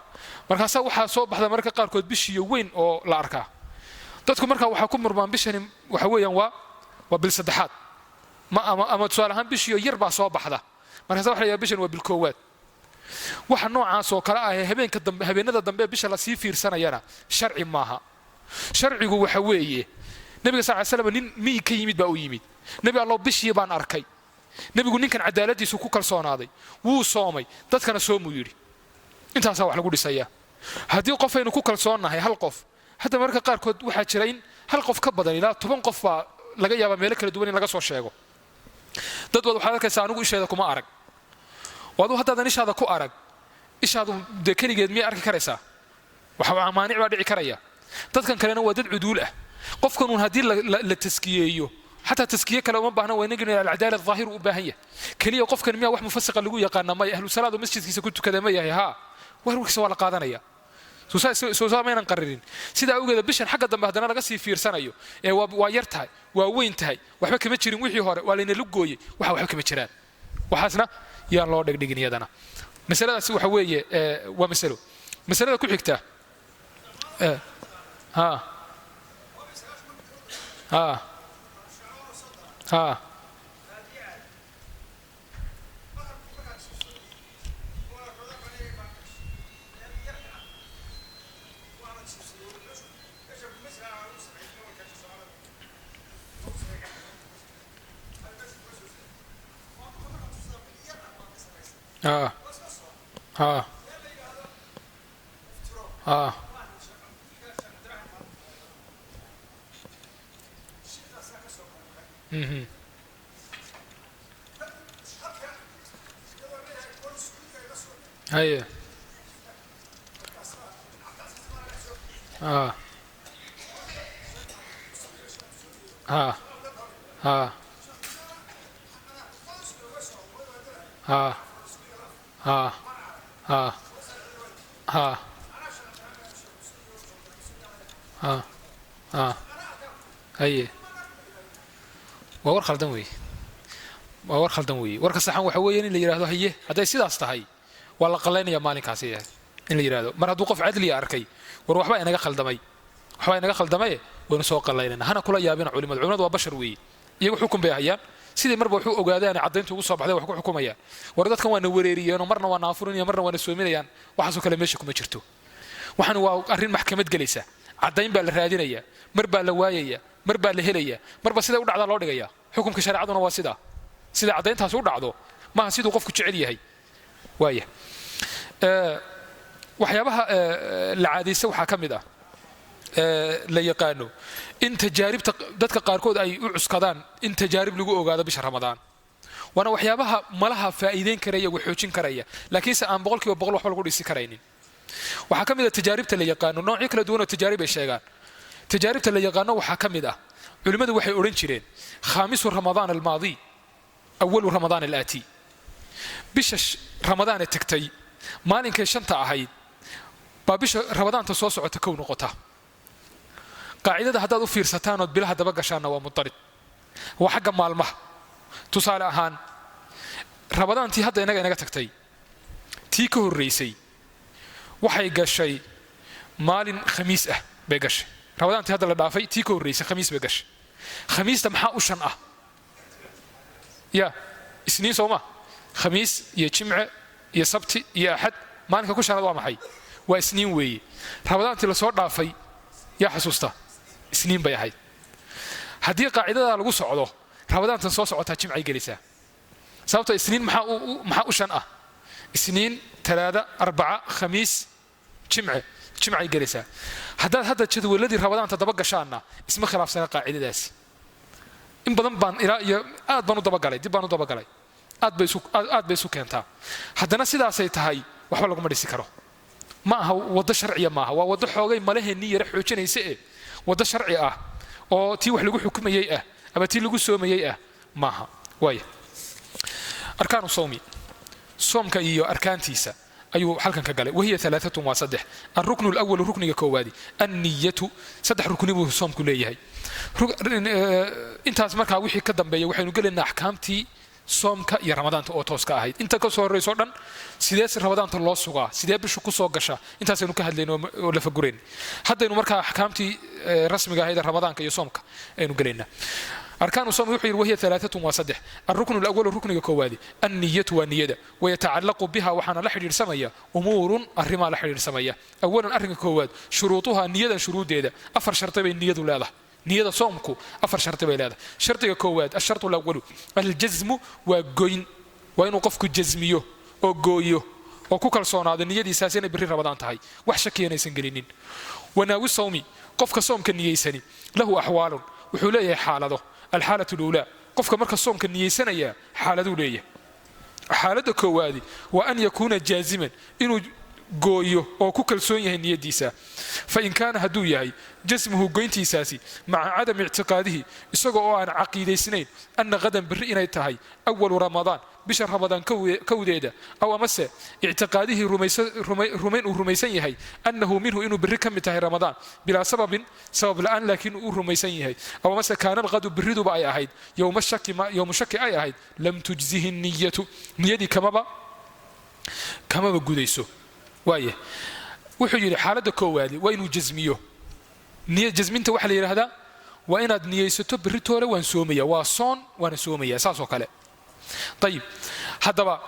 markaasaa waxaa soo baxda mararka qaarkood bishiiyo weyn oo la arkaa. Dadku markaa waxaa ku murmaan bishani waxa weeyaan waa bil saddexaad ma ama tusaale ahaan bishiiyo yar baa soo baxda, markaasa waxa la yidhaha bishan waa bil koowaad. Waxa noocaas oo kale ah ee habeenka dambe, habeenada dambe ee bisha lasii fiirsanayana sharci maaha. Sharcigu waxa weeye nebiga sal ly slam nin miyi ka yimid baa u yimid, nebi allow bishii baan arkay. Nebigu ninkan cadaaladiisu ku kalsoonaaday, wuu soomay, dadkana soomuu yidhi. Intaasaa wax lagu dhisayaa. Haddii qof aynu ku kalsoonnahay hal qof, hadda mararka qaarkood waxaa jira in hal qof ka badan ilaa 10 qof baa laga yaabaa meelo kala duwan in laga soo sheego. Dad baad waxaad arkaysaa anigu isheeda kuma arag. Waadu haddaadan ishaada ku arag, ishaadu dee keligeed miyay arki karaysaa? Waxa maanic baa dhici karaya. Dadkan kalena waa dad cuduul ah. Qofkanuun haddii la taskiyeeyo, xataa taskiye kale uma baahna, waa inagina alcadaala dhaahiru u baahan yahay. Keliya qofkan miyaa wax mufasiqa lagu yaqaana? Maya. Ahlu salaad oo masjidkiisa ku tukada ma yahay? Haa, warwarkiisa waa la qaadanaya. Soo maynan qaririn. Sidaa awgeeda bishan xagga dambe haddana laga sii fiirsanayo ee waa yar tahay, waa weyn tahay, waxba kama jirin, wixii hore waa laynala gooyey, waxa waxba kama jiraan. Waxaasna yaan loo dhegdhigin iyadana. Masaladaasi waxa weeye waa masalo. Masalada ku xigta ha ha ha ha ha ha mhm haye ha ha ha ha ha ha ha ha ha haye. Waa war khaldan weeye. Waa war khaldan weeye. Warka saxan waxa weeye in la yidhahdo, haye, hadday sidaas tahay waa la qallaynaya maalinkaasi, in la yidhahdo mar hadduu qof cadliya arkay, war waxbaa inaga khaldamay, waxbaa inaga khaldamaye, waynu soo qallaynayna. Hana kula yaabina culimadu. Culimadu waa bashar weeye, iyagu xukun bay hayaan. Sidii marba wuxuu ogaadaan caddayntu ugu soo baxday wax ku xukumayaan. War dadkan waana wareeriyeenoo marna waa naafurinayaan, marna waana soominayaan, waxaasoo kale meesha kuma jirto. Waxaan waa arrin maxkamad gelaysa. Caddayn baa la raadinaya, mar baa la waayaya, mar baa la helaya, marba siday u dhacdaa loo dhigaya. Xukunka shareecaduna waa sidaa, sida caddayntaasi u dhacdo, maaha siduu qofku jecel yahay. Waaya, waxyaabaha la caadaysta waxaa ka mid ah, la yaqaano, in tajaaribta dadka qaarkood ay u cuskadaan in tajaarib lagu ogaado bisha Ramadaan. Waana waxyaabaha malaha faa'iideyn karaya, xoojin karaya, laakiinse aan 100% waxba lagu dhisi karaynin. Waxaa ka mid ah tajaaribta la yaqaano noocyo kala duwan oo tajaarib ay sheegaan. Tajaaribta la yaqaano waxaa ka mid ah, culimmadu waxay odhan jireen: خامس رمضان الماضي أول رمضان الآتي. Bisha Ramadaane tagtay maalinkay shanta ahayd baa bisha Ramadaanta soo socota kow noqota. Qaacidada haddaad u fiirsataan ood bilaha daba gashaanna, waa mutarid, waa xagga maalmaha. Tusaale ahaan, Ramadaantii hadda inaga tagtay tii ka horraysay waxay gashay maalin Khamiis ah bay gashay. Ramadaantii hadda la dhaafay tii ka horraysay Khamiis bay gashay. Khamiista maxaa u shan ah? Ya, Isniin, soo ma? Khamiis iyo Jimce iyo Sabti iyo Axad, maalinka ku shanaad waa maxay? Waa Isniin weeye. Ramadaantii lasoo dhaafay yaa xasuusta? Isniin bay ahayd. Haddii qaacidadaa lagu socdo, Ramadaantan soo socotaa Jimcay gelaysaa. Sababto Isniin maxaa u shan ah? Isniin, Talaada, Arbaca, Khamiis, Jimce. Jimcay gelaysaa. Haddaad hadda jadwaladii Ramadaanta daba gashaanna, isma khilaafsana qaacidadaasi. In badan baan ilaa iyo aad baan u dabagalay, dib baan u dabagalay, aad bay isu keentaa. Haddana sidaasay tahay waxba laguma dhisi karo. Ma aha waddo sharciya, maaha. Waa waddo xoogay malaheennii yara xoojinaysa e waddo sharci ah oo tii wax lagu xukumayey ah ama tii lagu soomayey ah maaha. Waaya, أركان الصوم, soomka iyo arkaantiisa ayuu halkan ka galay. وهي ثلاثة, waa saddex. الركن الأول, rukniga koowaadi, النية. Saddex rukni buu soomku leeyahay. Intaas markaa wixii ka dambeeya waxaynu gelaynaa axkaamtii soomka iyo Ramadaanta oo tooska ahayd. Inta ka soo horrayso dhan, sidee Ramadaanta loo sugaa, sidee bishu ku soo gasha, intaasaynu ka hadlayno oo lafagurayn. Haddaynu markaa axkaamtii rasmiga ahayd ee Ramadaanka iyo soomka aynu gelaynaa. أركان الصوم, wuxuu yidhi, وهي ثلاثة, waa saddex. الركن الأول, rukniga koowaadi, النية, waa niyada. ويتعلق بها, waxaana la xidhiidhsamaya, أمور, arrimaa la xidhiidhsamaya. أولا, arrinka koowaad, شروطها, niyadan shuruuddeeda. Afar sharti bay niyadu leedahay. Niyada soomku afar sharti bay leedahay. Shardiga koowaad, الشرط الأول, الجزم, waa goyn. Waa inuu qofku jasmiyo oo gooyo oo ku kalsoonaado niyadiisaas inay berri Ramadaan tahay, wax shakiya inaysan gelinin. وناوي الصوم, qofka soomka niyeysani, له أحوال, wuxuu leeyahay xaalado. الحالة الأولى, qofka marka soomka niyeysanaya xaaladuu leeyahay. Xaaladda koowaadi waa أن يكون جازما, inuu gooyo oo ku kalsoon yahay niyadiisa. فإن كان, hadduu yahay, جزمه, goyntiisaasi, مع عدم اعتقاده, isaga oo aan caqiidaysnayn, أن غدا, berri inay tahay, أول رمضان, bisha Ramadaan kowdeeda, أو amase اعتقاده, rumayn uu rumaysan yahay, أنه منه, inuu berri ka mid tahay Ramadaan, بلا سبب, sabab la'aan laakiin uu rumaysan yahay, أو amase كان الغد, berriduba ay ahayd يوم الشك, يوم الشك ay ahayd, لم تجزه النية, niyadii kamaba gudayso. Waaya, wuxuu yidhi xaaladda koowaadi waa inuu jasmiyo. Niya jasminta waxaa la yidhaahdaa waa inaad niyeysato berritoole waan soomaya, waa soon, waana soomaya, saas oo kale. Ayib, haddaba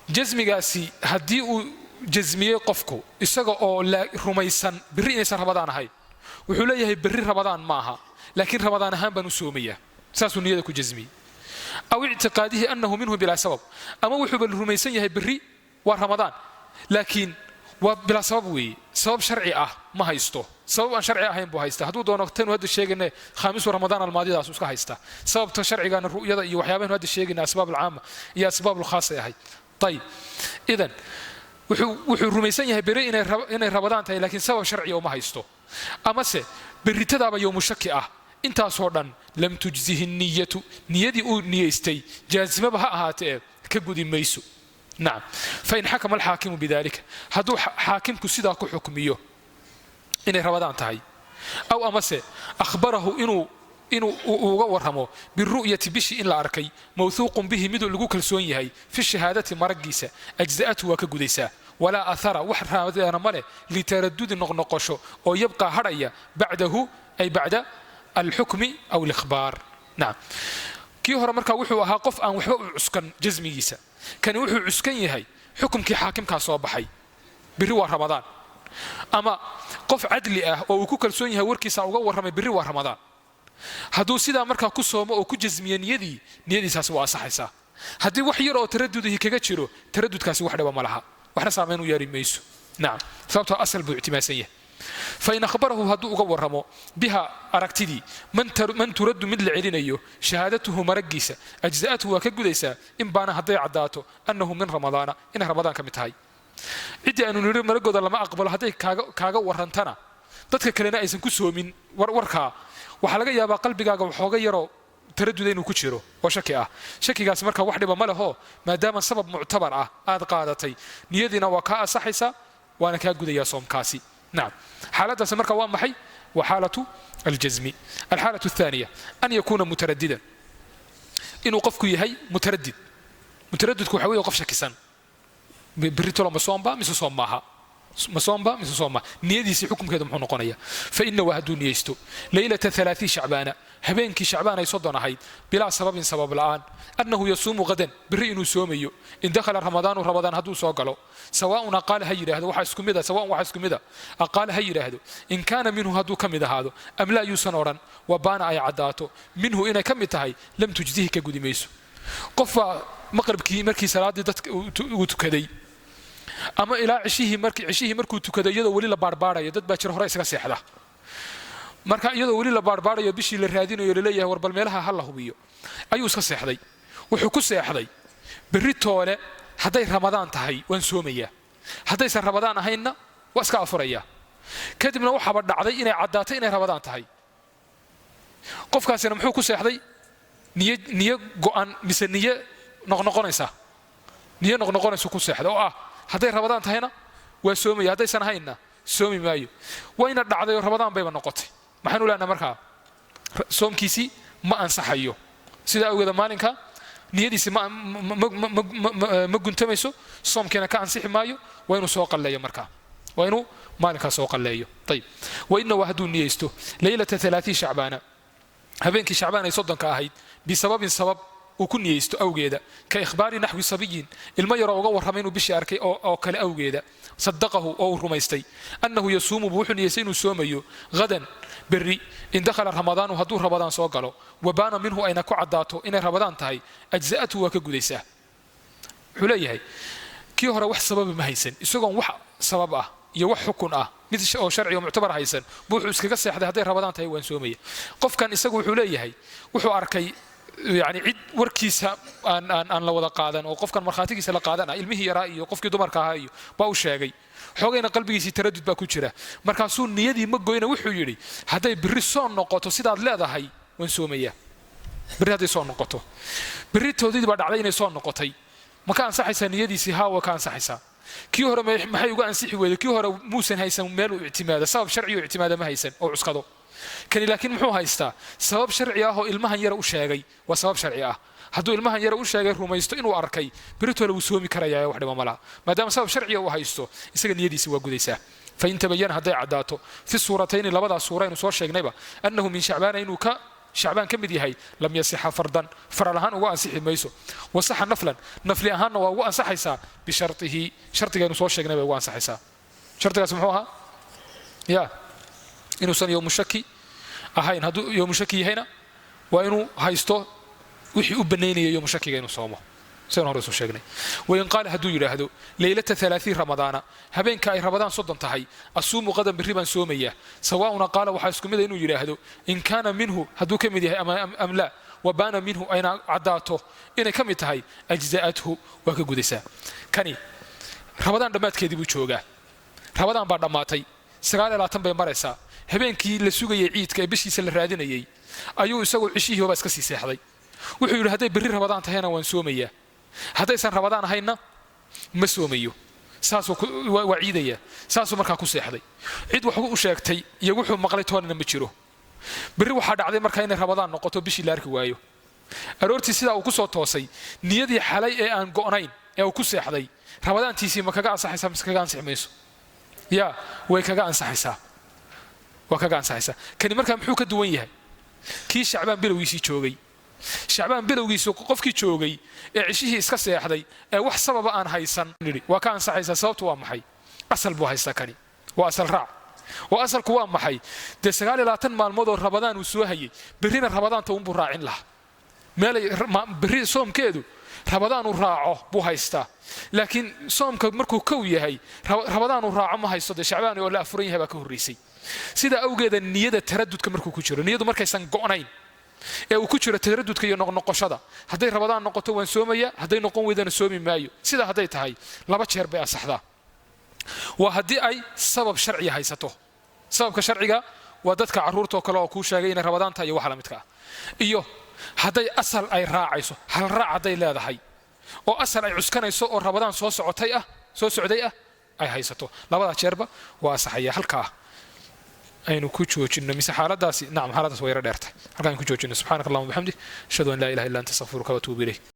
jasmigaasi haddii uu jasmiyey qofku isaga oo rumaysan berri inaysan Ramadaan ahayn, wuxuu leeyahay berri Ramadaan maaha, laakiin Ramadaan ahaan baan u soomayaa, saasuu niyada ku jasmiyey. أو اعتقاده أنه منه بلا سبب, ama wuxuuba rumaysan yahay berri waa Ramadaan, laakiin waa bilaa sabab weeye, sabab sharci ah ma haysto, sabab aan sharci ahayn buu haysta. Hadduu doono tanu hadda sheegayne خامس رمضان الماضي daasu iska haysta. Sababta sharcigana ru'yada iyo waxyaabahanu hadda sheegayna أسباب العامة iyo أسباب الخاصة ahay. Ayib, idan wuxuu rumaysan yahay berri inay Ramadaan tahay, laakiin sabab sharciya uma haysto, amase berritadaaba يوم شك ah, intaasoo dhan لم تجزه النية, niyadii uu niyeystay jaazimaba ha ahaatee ka gudi mayso. Nacam. فإن حكم الحاكم بذلك, hadduu xaakimku sidaa ku xukmiyo inay Ramadaan tahay, أو amase أخبره inuu Inuu uga warramo biru'yati, bishii in la arkay, mawhuuqun bihi, miduu lagu kalsoon yahay, fi shahaadati, maragiisa, ajza'atu, waa ka gudaysaa. Walaa athara, wax raadana ma leh, litaradudi, noqnoqosho oo, yabqaa, hadhaya, bacdahu, ay bacda alxukmi aw alikhbaar. Nacam, kii hore markaa wuxuu ahaa qof aan waxba u cuskan jasmigiisa. Kani wuxuu cuskan yahay xukumkii xaakimkaa soo baxay, birri waa Ramadaan, ama qof cadli ah oo uu ku kalsoon yahay warkiisa uga warramay, birri waa Ramadaan. Hadduu sidaa markaa ku soomo oo ku jasmiyo niyadii, niyadiisaasi waa asaxaysaa. Haddii wax yar oo taradudihi kaga jiro, taradudkaasi wax dhiba ma laha, waxna saamayn u yeeri mayso. Nacam, sababtoo asal buu ictimaadsan yahay. Fain akhbarahu, hadduu uga warramo, biha, aragtidii, man turaddu, mid la celinayo, shahaadatuhu, maragiisa, ajza'atuhu, waa ka gudaysaa, in baana, hadday caddaato, annahu min Ramadaana, inay Ramadaan ka mid tahay. Ciddii aanu nidhi maragooda lama aqbalo hadday kaaga warrantana, dadka kalena aysan ku soomin warkaa, waxaa laga yaabaa qalbigaaga waxooga yaroo taraduda inuu ku jiro oo shaki ah. Shakigaas marka wax dhiba ma leho, maadaama sabab muctabar ah aad qaadatay, niyadiina waa kaa asaxaysaa, waana kaa gudayaa soomkaasi. Nacam, xaaladaasi marka waa maxay? Waa xaalatu aljasmi. Alxaalatu athaaniya an yakuuna mutaradidan, inuu qofku yahay mutaradid. Mutaradidku waxa weeye qof shakisan: berritolo ma soomba mise soom maaha? Ma soomba mise soom maaha? Niyadiisii xukumkeedu muxuu noqonaya? Fa ina waa hadduu niyeysto leylata 30 Shacbaana, habeenkii Shacbaan ay 30 ahayd, bilaa sababin, sabab la'aan, annahu yasuumu qadan, berri inuu soomayo, in dakhala Ramadaanu, Ramadaan hadduu soo galo. Sawaaun aqaala, ha yidhaahdo, waxaa isku mid a, sawaaun, waxaa isku mid a, aqaala, ha yidhaahdo, in kaana minhu, hadduu ka mid ahaado, am laa, yuusan odhan, wabaana, ay caddaato, minhu, inay ka mid tahay, lam tujzihi, ka gudi mayso. Qof baa maqribkii markii salaaddii dadka uu tukaday, ama ilaa cishihii, markii cishihii markuu tukaday, iyadoo weli la baarbaarayo, dad baa jira hore isaga seexda. Marka iyadoo weli la baarbaarayo, bishii la raadinayo, laleeyahay war bal meelaha ha la hubiyo, ayuu iska seexday. Wuxuu ku seexday: berri toole hadday Ramadaan tahay waan soomayaa, haddaysan Ramadaan ahaynna waa iska afurayaa. Kadibna waxaaba dhacday inay caddaatay inay Ramadaan tahay. Qofkaasina muxuu ku seexday? Niyo go'an mise niyo noqnoqonaysa? Niyo noqnoqonaysu ku seexda, oo ah hadday Ramadaan tahayna waa soomaya, haddaysan ahaynna soomi maayo. Wayna dhacday oo Ramadaan bayba noqotay. Maxaynu leenahay markaa? Soomkiisii ma ansaxayo. Sidaa awgeeda maalinka niyadiisi ma guntamayso, soomkiina ka ansixi maayo. Waa inuu soo qalleeyo markaa, waa inuu maalinkaa soo qalleeyo. Ayib, waina waa hadduu niyeysto leylata 30 Shacbaana, habeenkii Shacbaan ay 30-ka ahayd, bisababin, sabab uu ku niyeysto awgeeda, ka ikhbaari naxwi sabiyin, ilmo yaroo uga warramay inuu bishii arkay oo kale awgeeda, sadaqahu, oo uu rumaystay, annahu yasuumu buu wuxuu niyeystay inuu soomayo, hadan, berri, in dakhala Ramadaanu, hadduu Ramadaan soo galo, wabaana minhu, ayna ku caddaato inay Ramadaan tahay, ajza'atu, waa ka gudaysaa. Wuxuu leeyahay, kii hore wax sababa ma haysan. Isagoon wax sabab ah iyo wax xukun ah mid oo sharci oo muctabar haysan buu wuxuu iskaga seexday: hadday Ramadaan tahay waan soomaya. Qofkan isagu wuxuu leeyahay wuxuu arkay, yani, cid warkiisa aan la wada qaadan oo qofkan markhaatigiisa la qaadan ah, ilmihii yaraa iyo qofkii dumarka ahaa iyo baa u sheegay. Xoogayna qalbigiisii taradud baa ku jira. Markaasuu niyadii ma goyna, wuxuu yidhi: hadday berri soo noqoto sidaad leedahay waan soomayaa, berri hadday soo noqoto. Berri toodidii baa dhacday inay soo noqotay. Ma ka ansaxaysaa niyadiisii? Haa, waa ka ansaxaysaa. Kii hore maxay uga ansixi weyday? Kii hore muusan haysan meel uu ictimaado, sabab sharci uu ictimaada ma haysan oo cuskado. Kani laakiin muxuu haystaa? Sabab sharci ah oo ilmahan yara u sheegay. Waa sabab sharci ah. Hadduu ilmahan yara u sheegay, rumaysto inuu arkay, beritoola wuu soomi karayaa, wax dhima ma laha. Maadaama sabab sharciga uu haysto, isaga niyadiisi waa gudaysaa. Fain tabayana, hadday caddaato, fi suuratayni, labadaas suura aynu soo sheegnayba, annahu min Shacbaana, inuu ka Shacbaan ka mid yahay, lam yasixa fardan, faral ahaan uga ansixi mayso. Wasaxa naflan, nafli ahaanna waa ugu ansaxaysaa, bishartihi, shardigaynu soo sheegnay bay ugu ansaxaysaa. Shardigaas muxuu ahaa? Ya, inuusan yowmu shaki ahayn. Hadduu yowmu shaki yahayna, waa inuu haysto wixii u banaynaya yowmu shakiga inuu soomo, sidaan hore soo sheegnay. Wain qaala, hadduu yidhaahdo, leylata 30 Ramadaana, habeenka ay Ramadaan 30 tahay, asuumu qadan, berri baan soomayaa, sawaaun qaala, waxaa isku mid a inuu yidhaahdo, in kaana minhu, hadduu ka mid yahay, ama am laa, wabaana minhu, ayna caddaato inay ka mid tahay, ajza'athu, waa ka gudaysaa. Kani Ramadaan dhammaadkeedii buu joogaa. Ramadaan baa dhammaatay, 29 bay maraysaa. Habeenkii la sugayay ciidka ee bishiisa la raadinayay ayuu isagu cishihiibaba iska sii seexday. Wuxuu yidhi: hadday berri Ramadaan tahayna waan soomayaa, haddaysan Ramadaan ahaynna ma soomayo, saasuu waa ciidaya. Saasuu markaa ku seexday. Cid wax u sheegtay iyo wuxuu maqlay toonana ma jiro. Berri waxaa dhacday markaa inay Rabadaan noqoto, bishii la arki waayo. Aroortii sidaa uu ku soo toosay, niyadii xalay ee aan go'nayn ee uu ku seexday, Rabadaantiisii ma kaga ansaxaysaa mise kaga ansixi mayso? Ya, way kaga ansaxaysaa, waa kaga ansaxaysaa. Kani markaa muxuu ka duwan yahay kii Shacbaan bilowgiisii joogay? Shacbaan bilowgiisii qofkii joogay ee cishihii iska seexday ee wax sababa aan haysan nidhi waa ka ansaxaysaa. Sababtu waa maxay? Asal buu haystaa kani, waa asal raac. Oo asalku waa maxay? Dee 29 maalmood oo Rabadaan uu soo hayay, berrina Rabadaanta unbuu raacin lahaa. Meelay berri soomkeedu Rabadaan uu raaco buu haystaa. Laakiin soomka markuu kow yahay, Rabadaan uu raaco ma haysto. Dee Shacbaan oo la afuran yahay baa ka horraysay. Sidaa awgeeda niyada taradudka markuu ku jiro, niyadu markaysan go'nayn ee uu ku jiro taradudka iyo noqnoqoshada, hadday Rabadaan noqoto waan soomaya, hadday noqon weydana soomi maayo, sidaa hadday tahay, laba jeer bay asaxdaa. Waa haddii ay sabab sharciya haysato. Sababka sharciga waa dadka carruurtoo kale oo kuu sheegay inay Rabadaan tahay iyo waxa la midka ah, iyo hadday asal ay raacayso, hal raac hadday leedahay oo asal ay cuskanayso oo Rabadaan soo socotay ah, soo socday ah ay haysato, labadaa jeerba waa asaxaya. Halkaa aynu ku joojinno mise xaaladaasi? Nacam, xaaladaas waa yaro dheertay. Halkaa aynu ku joojinno. Subxaanaka allahuma bixamdik, ashhadu an laa ilaha illa anta, astaghfiruka watuubu ilayk.